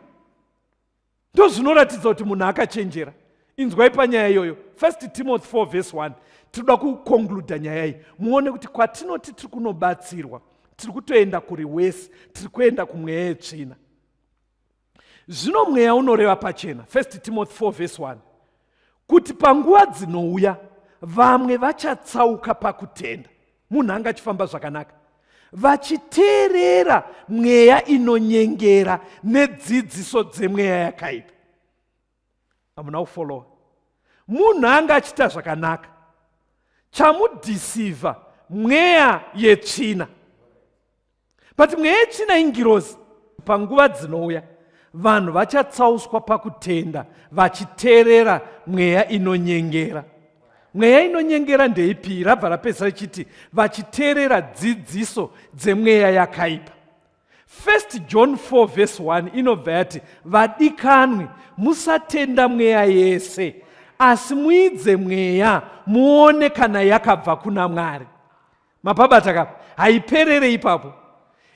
Ndozvinoratidza kuti munhu akachenjera. Inzwai panyaya iyoyo 1 Timothy 4 verse 1. Tinoda kuconcluda nyaya iyi muone kuti kwatinoti tiri kunobatsirwa tiri kutoenda kuri wese, tiri kuenda kumweya yetsvina. Zvino mweya unoreva pachena 1 Timothy 4 verse 1 kuti panguva dzinouya vamwe vachatsauka pakutenda. Munhu anga achifamba zvakanaka vachiteerera mweya inonyengera nedzidziso dzemweya yakaipa. Hamuna kufollowa. Munhu anga achiita zvakanaka, chamudhisiva mweya yetsvina. But mweya yetsvina ingirozi. Panguva dzinouya vanhu vachatsauswa pakutenda vachiteerera mweya inonyengera. Mweya inonyengera ndeipi? Rabva rapedzisa richiti vachiteerera dzidziso dzemweya yakaipa. 1 John 4 verse 1 inobva yati vadikanwi musatenda mweya yese, asi muidze mweya muone kana yakabva kuna Mwari. Mapabata kapa, haiperere ipapo.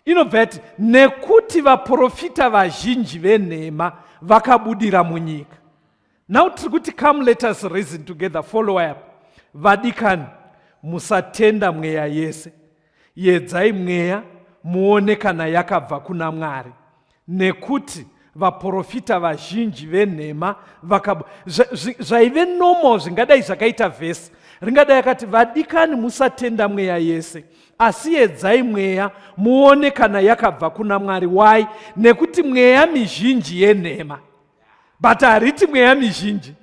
Inobva yati nekuti vaprofita vazhinji venhema vakabudira munyika. Now tiri kuti come let us reason together, follow up. Vadikani, musatenda mweya yese. Yedzai mweya muone kana yakabva kuna Mwari. Nekuti vaprofita vazhinji venhema zvaive normal zvingadai zvakaita vhesi ringadai akati vadikani musatenda mweya yese, asi yedzai mweya muone kana yakabva kuna Mwari. Why? Nekuti mweya mizhinji yenhema. But hariti mweya mizhinji.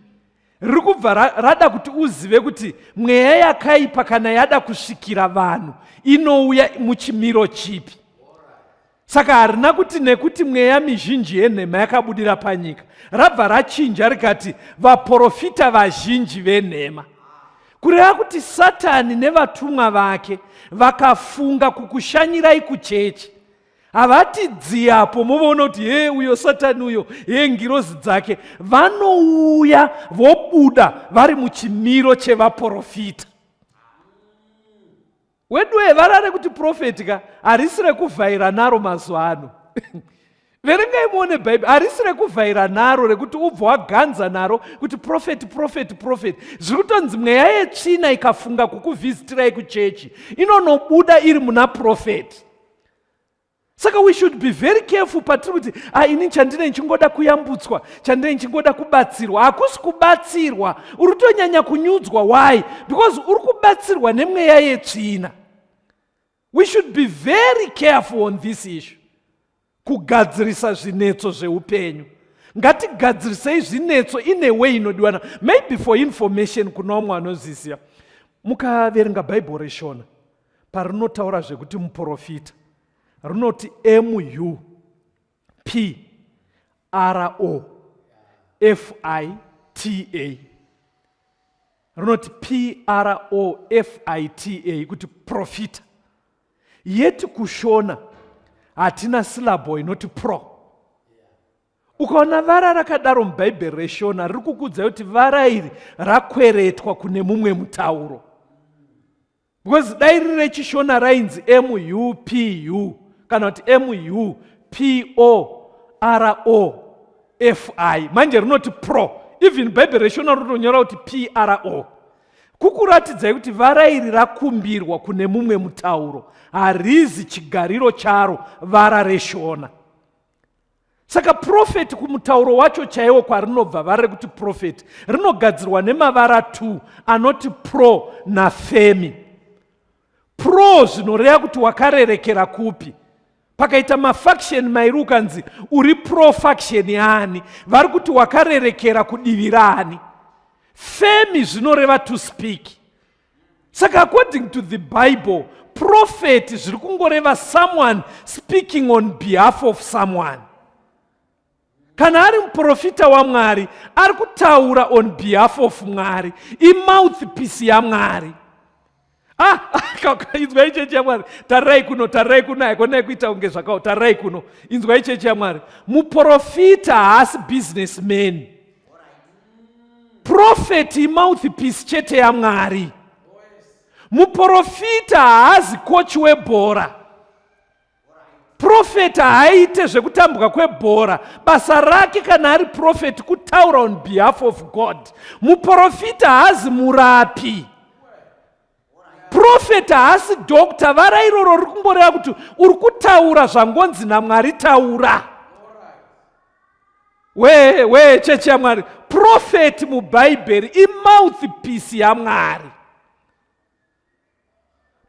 Riri kubva rada kuti uzive kuti mweya yakaipa kana yada kusvikira vanhu inouya muchimiro chipi. Saka harina kuti nekuti mweya mizhinji yenhema yakabudira panyika, rabva rachinja rikati vaprofita vazhinji venhema. Kureva kuti Satani nevatumwa vake vakafunga kukushanyirai kuchechi. Havati dziyapo movaona kuti he uyo Satani uyo, he ngirozi dzake. Vanouya vobuda vari muchimiro chevaprofita. Weduwe vara rekuti profeti ka harisi rekuvhaira naro mazuva ano. Verengai muone Bhaibheri, harisi rekuvhaira naro rekuti ubva waganza naro kuti profeti profeti profeti. Zviri kutonzi mweya yetsvina ikafunga kukuvhizitirai kuchechi inonobuda iri muna profeti. Saka we should be very careful patiri kuti ah, ini chandine nchingoda kuyambutswa, chandine nchingoda kubatsirwa. Hakusi kubatsirwa, uri kutonyanya kunyudzwa. Why? Because uri kubatsirwa nemweya yetsvina. We should be very careful on this issue. Kugadzirisa zvinetso zveupenyu. Ngatigadzirisei zvinetso in a way inodiwa. Maybe for information kuna vamwe vanozviziva. Mukaverenga Bible reshona, parinotaura zvekuti muprofita rinoti mu p r o f i t a, rinoti p r o f i t a kuti profita. Yeti kushona hatina syllable inoti pro. Ukaona vara rakadaro muBhaibheri reShona riri kukuudzai kuti vara iri rakweretwa kune mumwe mutauro. Because dai riri reChishona rainzi MUPU kana kuti MUPOROFI, manje rinoti pro. Even Bhaibheri reShona rinotonyora kuti PRO. Kukuratidzai kuti vara iri rakumbirwa kune mumwe mutauro, harizi chigariro charo vara reShona. Saka prophet kumutauro wacho chaiwo kwarinobva vara rekuti prophet rinogadzirwa nemavara 2 anoti pro nafemi. Pro zvinoreva kuti wakarerekera kupi. Pakaita mafaction mairi ukanzi uri pro faction yaani, vari kuti wakarerekera kudivi raani. Femi zvinoreva to speak. Saka according to the Bible, prophet zviri kungoreva someone speaking on behalf of someone. Kana ari muprofita waMwari, ari kutaura on behalf of Mwari, imouthpiece yaMwari. Inzwai chechi yaMwari, tarirai kuno, tarirai kuno, haikonai kuita kunge zvakawo, tarirai kuno, inzwai chechi yaMwari. Muprofita haasi businessman. Prophet imouthpiece chete yaMwari. Muprofita haazi coach webhora. Prophet haaite zvekutambwa kwebhora. Basa rake kana ari prophet kutaura on behalf of God. Muprofita haazi murapi. Prophet haasi doctor. Vara iroro riri kungoreva kuti uri kutaura zvangonzi naMwari taura. We, we, chechi yaMwari. Prophet muBhaibheri imouthpiece yaMwari.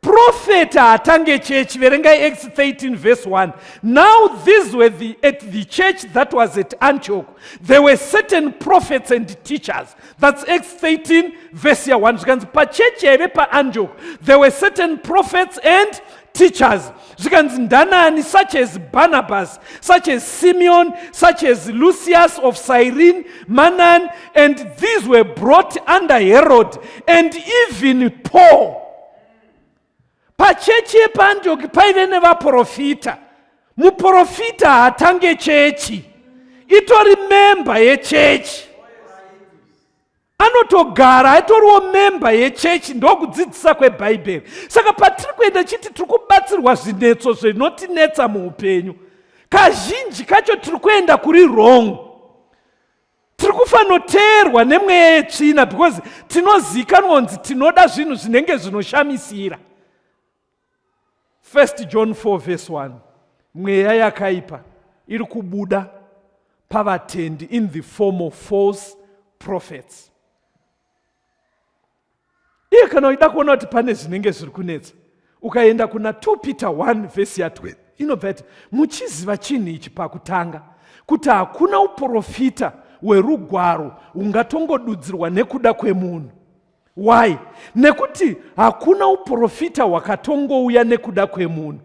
Prophet haatange chechi. Verengai Acts 13 verse 1. Now these were the, at the church that was at Antioch, there were certain prophets and teachers. That's Acts 13 verse 1. Zvikanzi pachechi yaive paAntioch, there were certain prophets and teachers. Zvikanzi ndanani, such as Barnabas, such as Simeon, such as Lucius of Cyrene, Manan, and these were brought under Herod and even Paul. Pachechi yepaAntioch paive nevaprofita. Muprofita haatange chechi, itori memba yechechi. Anotogara atoriwo memba yechechi, ndokudzidzisa kweBhaibheri. Saka patiri kuenda chiti tiri kubatsirwa zvinetso zvinotinetsa muupenyu, kazhinji kacho tiri kuenda kuri wrong. Tiri kufanoteerwa nemweya yetsvina because tinozikanwa kunzi tinoda zvinhu zvinenge zvinoshamisira. 1 John 4 verse 1. Mweya yakaipa iri kubuda pavatendi in the form of false prophets. Iye kana uchida kuona kuti pane zvinenge zviri kunetsa, ukaenda kuna 2 Peter 1 verse ya 20 inobva yati, muchiziva chinhu ichi pakutanga, kuti hakuna uprofita hwerugwaro hungatongodudzirwa nekuda kwemunhu. Why? Nekuti hakuna uprofita hwakatongouya nekuda kwemunhu.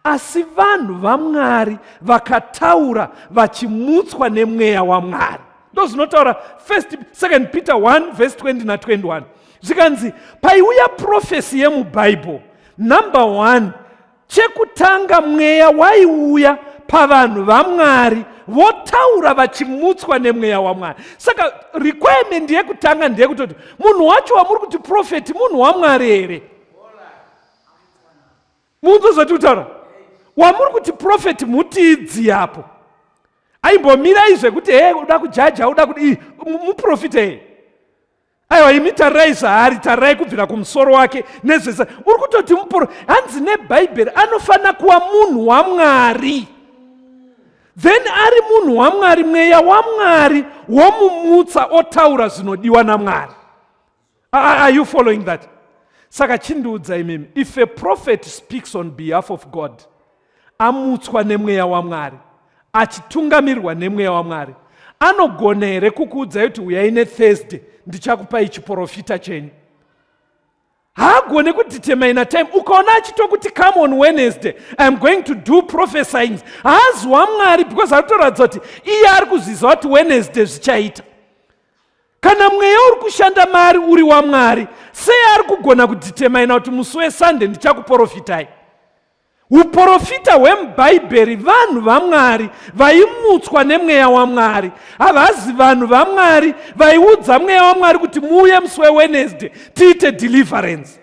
Asi vanhu vaMwari vakataura vachimutswa nemweya waMwari. Ndozvinotaura first, second Peter 1 verse 20 na 21. Zvikanzi paiuya prophecy yemuBible, number one, Chekutanga, mweya waiuya pavanhu vaMwari votaura vachimutswa nemweya waMwari. Saka requirement yekutanga ndeyekutoti munhu wacho wamuri kuti profeti munhu waMwari here? Munzwa zvati kutaura? Wamuri kuti profeti mutiidzi apo. Aimbomirai zvekuti he uda kujaja uda kuti muprofita here? Aiwa imi tarirai zvaari, tarirai kubvira kumusoro wake nezvese. Uri kutoti muporo hanzi neBhaibheri anofanira kuva munhu waMwari. Then ari munhu waMwari, mweya waMwari womumutsa otaura zvinodiwa naMwari. Are you following that? Saka chindiudza imimi, if a prophet speaks on behalf of God, amutswa nemweya waMwari, achitungamirwa nemweya waMwari, anogona here kukuudzai kuti huyai neThursday ndichakupai chiporofita chenyu? Haagone kudetermina time. Ukaona achitokuti come on Wednesday, I am going to do prophesying, haazi waMwari because ari kutoratidza kuti iye ari kuzviziva kuti Wednesday zvichaita. Kana mweya uri kushanda maari uri waMwari, sei ari kugona kudetermina kuti musi weSunday ndichakuporofitai? Uprofita hwemuBhaibheri vanhu vaMwari vaimutswa nemweya waMwari. Havazi vanhu vaMwari vaiudza mweya waMwari kuti muuye musi weWednesday tiite deliverance.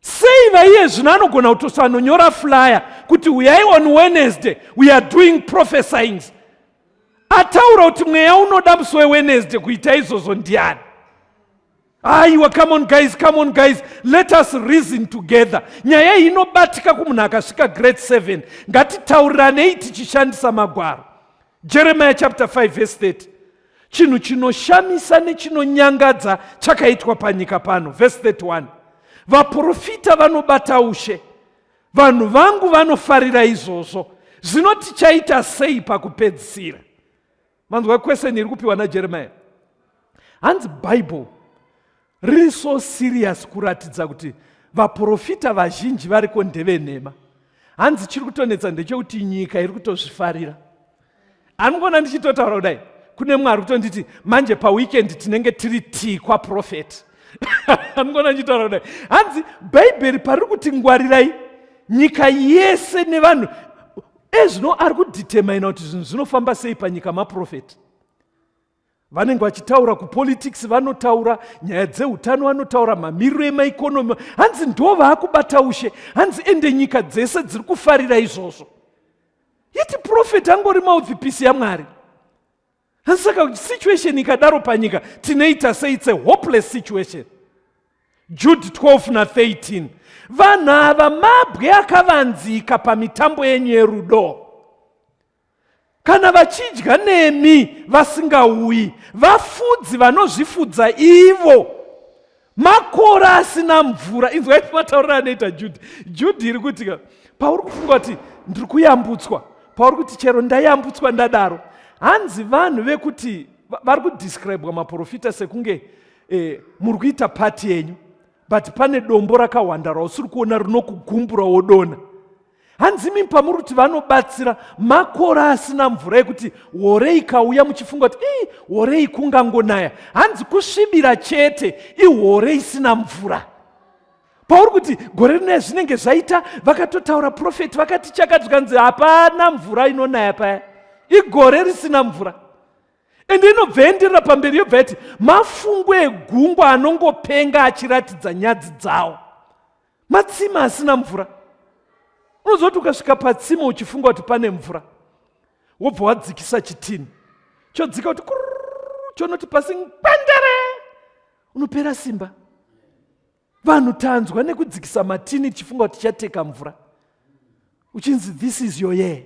Sei vaiye zvino anogona kutosanonyora flyer kuti huyai on Wednesday we are doing prophesying. Ataura kuti mweya unoda musi weWednesday kuita izvozvo ndiani? Aiwa, come on guys, come on guys, let us reason together. Nyaya iyi inobatika kumunhu akasvika grade 7. Ngatitauriranei tichishandisa magwaro. Jeremiah chapter 5 verse 30. Chinhu chinoshamisa nechinonyangadza chakaitwa panyika pano. Verse 31. Vaprofita vanobata ushe. Vanhu vangu vanofarira izvozvo. Zvino tichaita sei pakupedzisira? Manzwa question iri kupiwa naJeremiah. Hanzi Bible riri so serious kuratidza kuti vaprofita vazhinji variko ndevenhema. Hanzi chiri kutonetsa ndechekuti nyika iri kutozvifarira. Anongona ndichitotaura kudai kune mumwe ari kutonditi manje paweekend tinenge tiri tii kwaprofeti. Anongona ndichitaura kudai. Hanzi Bhaibheri pariri kuti ngwarirai nyika yese nevanhu ezvino ari kudetermina kuti zvinhu zvinofamba sei panyika maprofeti. Vanenge vachitaura kupolitics vanotaura nyaya dzeutano, vanotaura mamiriro emaikonomi. Hanzi ndo vaakubata ushe. Hanzi ende nyika dzese dziri kufarira izvozvo. Yeti prophet angori mouthpiece yaMwari. Hanzi saka situation ikadaro panyika tinoita sei? It's a hopeless situation. Jude 12 na 13. Vanhu ava mabwe akavanzika pamitambo yenyu yerudo. Kana vachidya nemi vasingauyi, vafudzi vanozvifudza ivo, makora asina mvura. Inzwai matauriro anoita Jude. Jude iri kuti pauri kufunga kuti ndiri kuyambutswa, pauri kuti chero ndayambutswa ndadaro, hanzi vanhu vekuti vari kudescribwa maprofita sekunge muri kuita pati yenyu, but pane dombo rakawanda rausiri kuona rinokugumbura wodona. Hanzi imi pamuri kuti vanobatsira makora asina mvura yekuti hore ikauya muchifunga kuti ii hore ikungangonaya, hanzi kusvibira chete ihore isina mvura. Pauri kuti gore rinaya zvinenge zvaita, vakatotaura profeti vakati chakati, zvikanzi hapana mvura inonaya paya, igore risina mvura. Ende inobva enderera pamberi yobva yati mafungu egungwa anongopenga achiratidza nyadzi dzawo, matsime asina mvura. Unozoti ukasvika patsime uchifunga kuti pane mvura, wobva wadzikisa chitini, chodzika kuti kururu, chonoti pasi ngwendere, unopera simba. Vanhu tanzwa nekudzikisa matini tichifunga kuti tichateka mvura, uchinzi this is your year.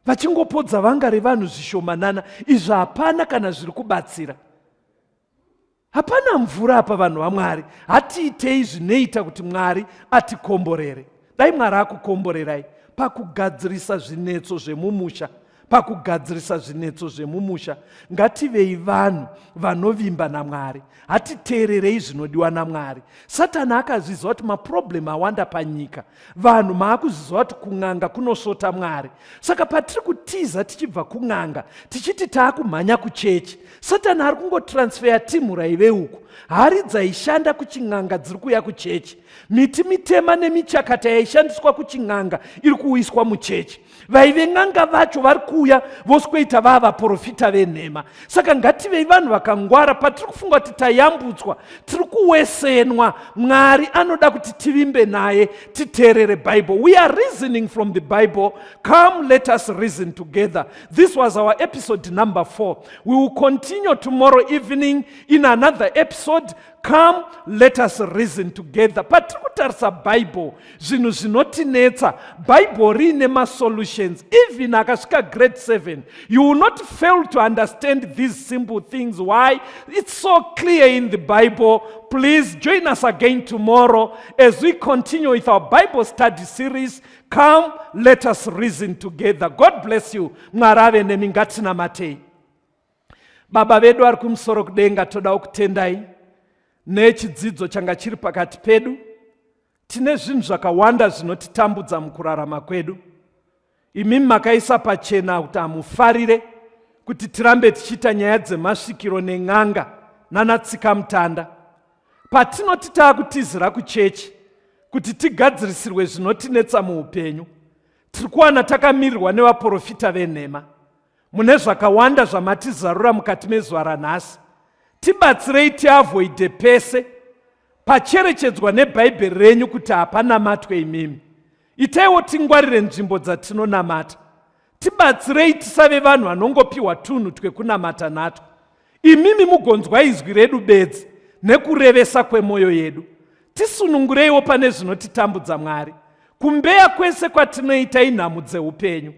Vachingopodza vanga revanhu zvishomanana, izvo hapana kana zviri kubatsira. Hapana mvura apa vanhu vaMwari. Hatiitei zvinoita kuti Mwari atikomborere. Dai Mwari akukomborerai pakugadzirisa zvinetso zvemumusha, Pakugadzirisa zvinetso zvemumusha, ngativei vanhu vanovimba naMwari. Hatiteererei zvinodiwa naMwari. Satani akazviziva kuti maproblem awanda panyika. Vanhu maakuzviziva kuti kun'anga kunosvota Mwari. Saka patiri kutiza tichibva kun'anga tichiti taakumhanya kuchechi, Satani ari kungotransfeya timu raive uku. Hari dzaishanda kuchin'anga dziri kuuya kuchechi. Miti mitema nemichakata yaishandiswa kuchin'anga iri kuuyiswa muchechi. Vaive n'anga vacho vari kuuya vosweta vava vaprofita venhema. Saka ngativei vanhu vakangwara. Patiri kufunga kuti tayambutswa, tiri kuwesenwa. Mwari anoda kuti tivimbe naye, titeerere Bible. We are reasoning from the Bible. Come, let us reason together. This was our episode number 4. We will continue tomorrow evening in another episode. Come, let us reason together. Patiri kutarisa Bible, zvinhu zvinotinetsa, Bible riine masolutions. Even akasvika grade 7, you will not fail to understand these simple things. Why? It's so clear in the Bible. Please join us again tomorrow as we continue with our Bible study series. Come, let us reason together. God bless you. Mwari ave nemi, ngatinamatei. Baba vedu vari kumusoro kudenga, toda kukutendai nechidzidzo changa chiri pakati pedu. Tine zvinhu zvakawanda zvinotitambudza mukurarama kwedu. Imimi makaisa pachena kuti hamufarire kuti tirambe tichiita nyaya dzemasvikiro nen'anga nanatsikamutanda. Patinoti taakutizira kuchechi kuti tigadzirisirwe zvinotinetsa muupenyu, tiri kuwana takamirirwa nevaprofita venhema. Mune zvakawanda zvamatizarura mukati mezuva ranhasi. Tibatsirei tiavoide pese pacherechedzwa neBhaibheri renyu kuti hapanamatwe imimi. Itaiwo tingwarire nzvimbo dzatinonamata. Tibatsirei tisave vanhu vanongopiwa tunhu twekunamata natwo. Imimi mugonzwa izwi redu bedzi nekurevesa kwemwoyo yedu. Tisunungureiwo pane zvinotitambudza, Mwari. Kumbeya kwese kwatinoita inhamu dzeupenyu.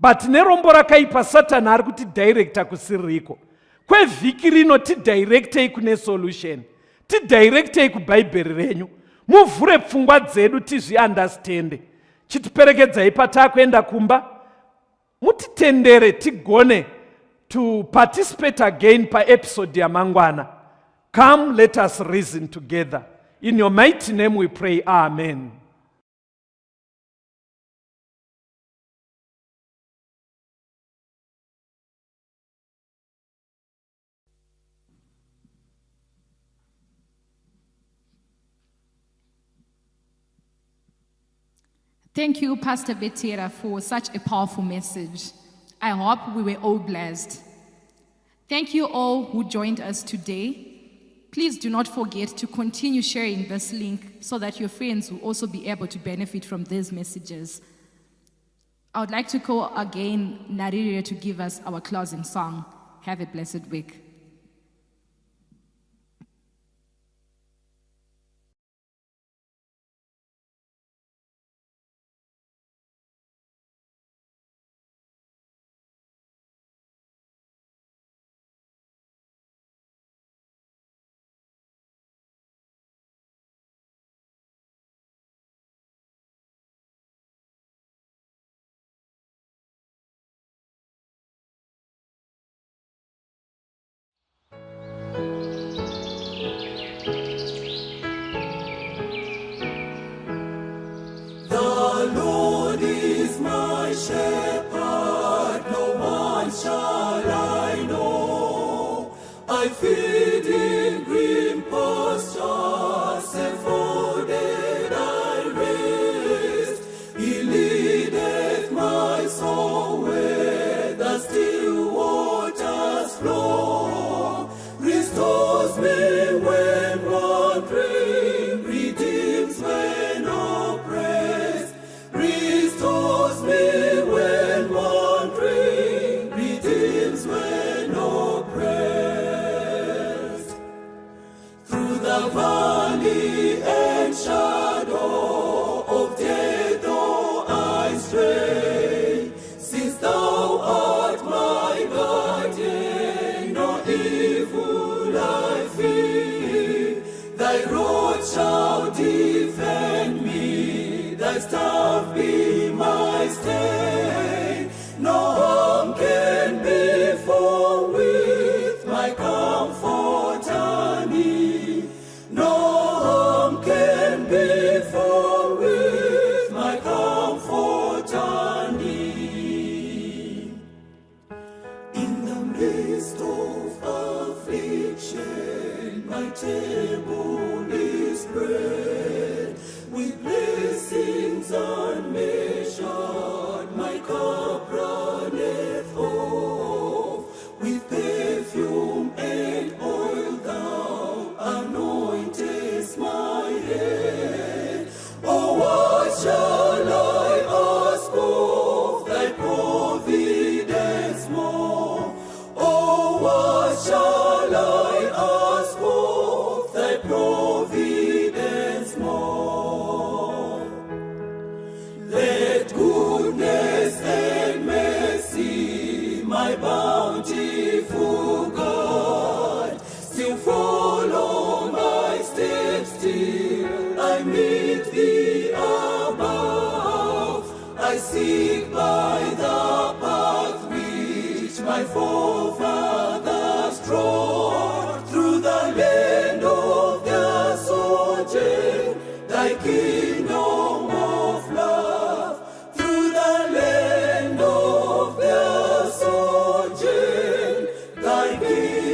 But nerombo rakaipa, Satani ari kutidirecta kusiriko. Kwevhiki rino tidirectei kune solution. Tidirectei kuBhaibheri renyu. Muvhure pfungwa dzedu tizviundastande. Chitiperekedzai patakuenda kumba. Mutitendere tigone to participate again paepisode yamangwana. Come, let us reason together. In your mighty name we pray. Amen. Thank you, Pastor Betera, for such a powerful message. I hope we were all blessed. Thank you all who joined us today. Please do not forget to continue sharing this link so that your friends will also be able to benefit from these messages. I would like to call again Nariria to give us our closing song. Have a blessed week. The Lord is my shepherd, no one shall I know. I feed in green pastures, and folded I rest. He leadeth my soul where the still waters flow. Restores me when wandering, redeems when oppressed. Restores me when wandering, redeems when oppressed. my comforter near. No harm can befall with my comforter near. In the midst of affliction, my table is spread with blessings unmeasured. My cup runneth off with perfume and oil. Thou anointest my head. Oh, what shall I ask of thy providence more? Oh, what shall I ask of thy providence more? Let goodness and mercy, my bountiful God, still follow my steps till I meet thee above. I seek by the path which my forefathers trod through the land of their sojourn, thy kingdom of love, through the land of their sojourn, thy kingdom.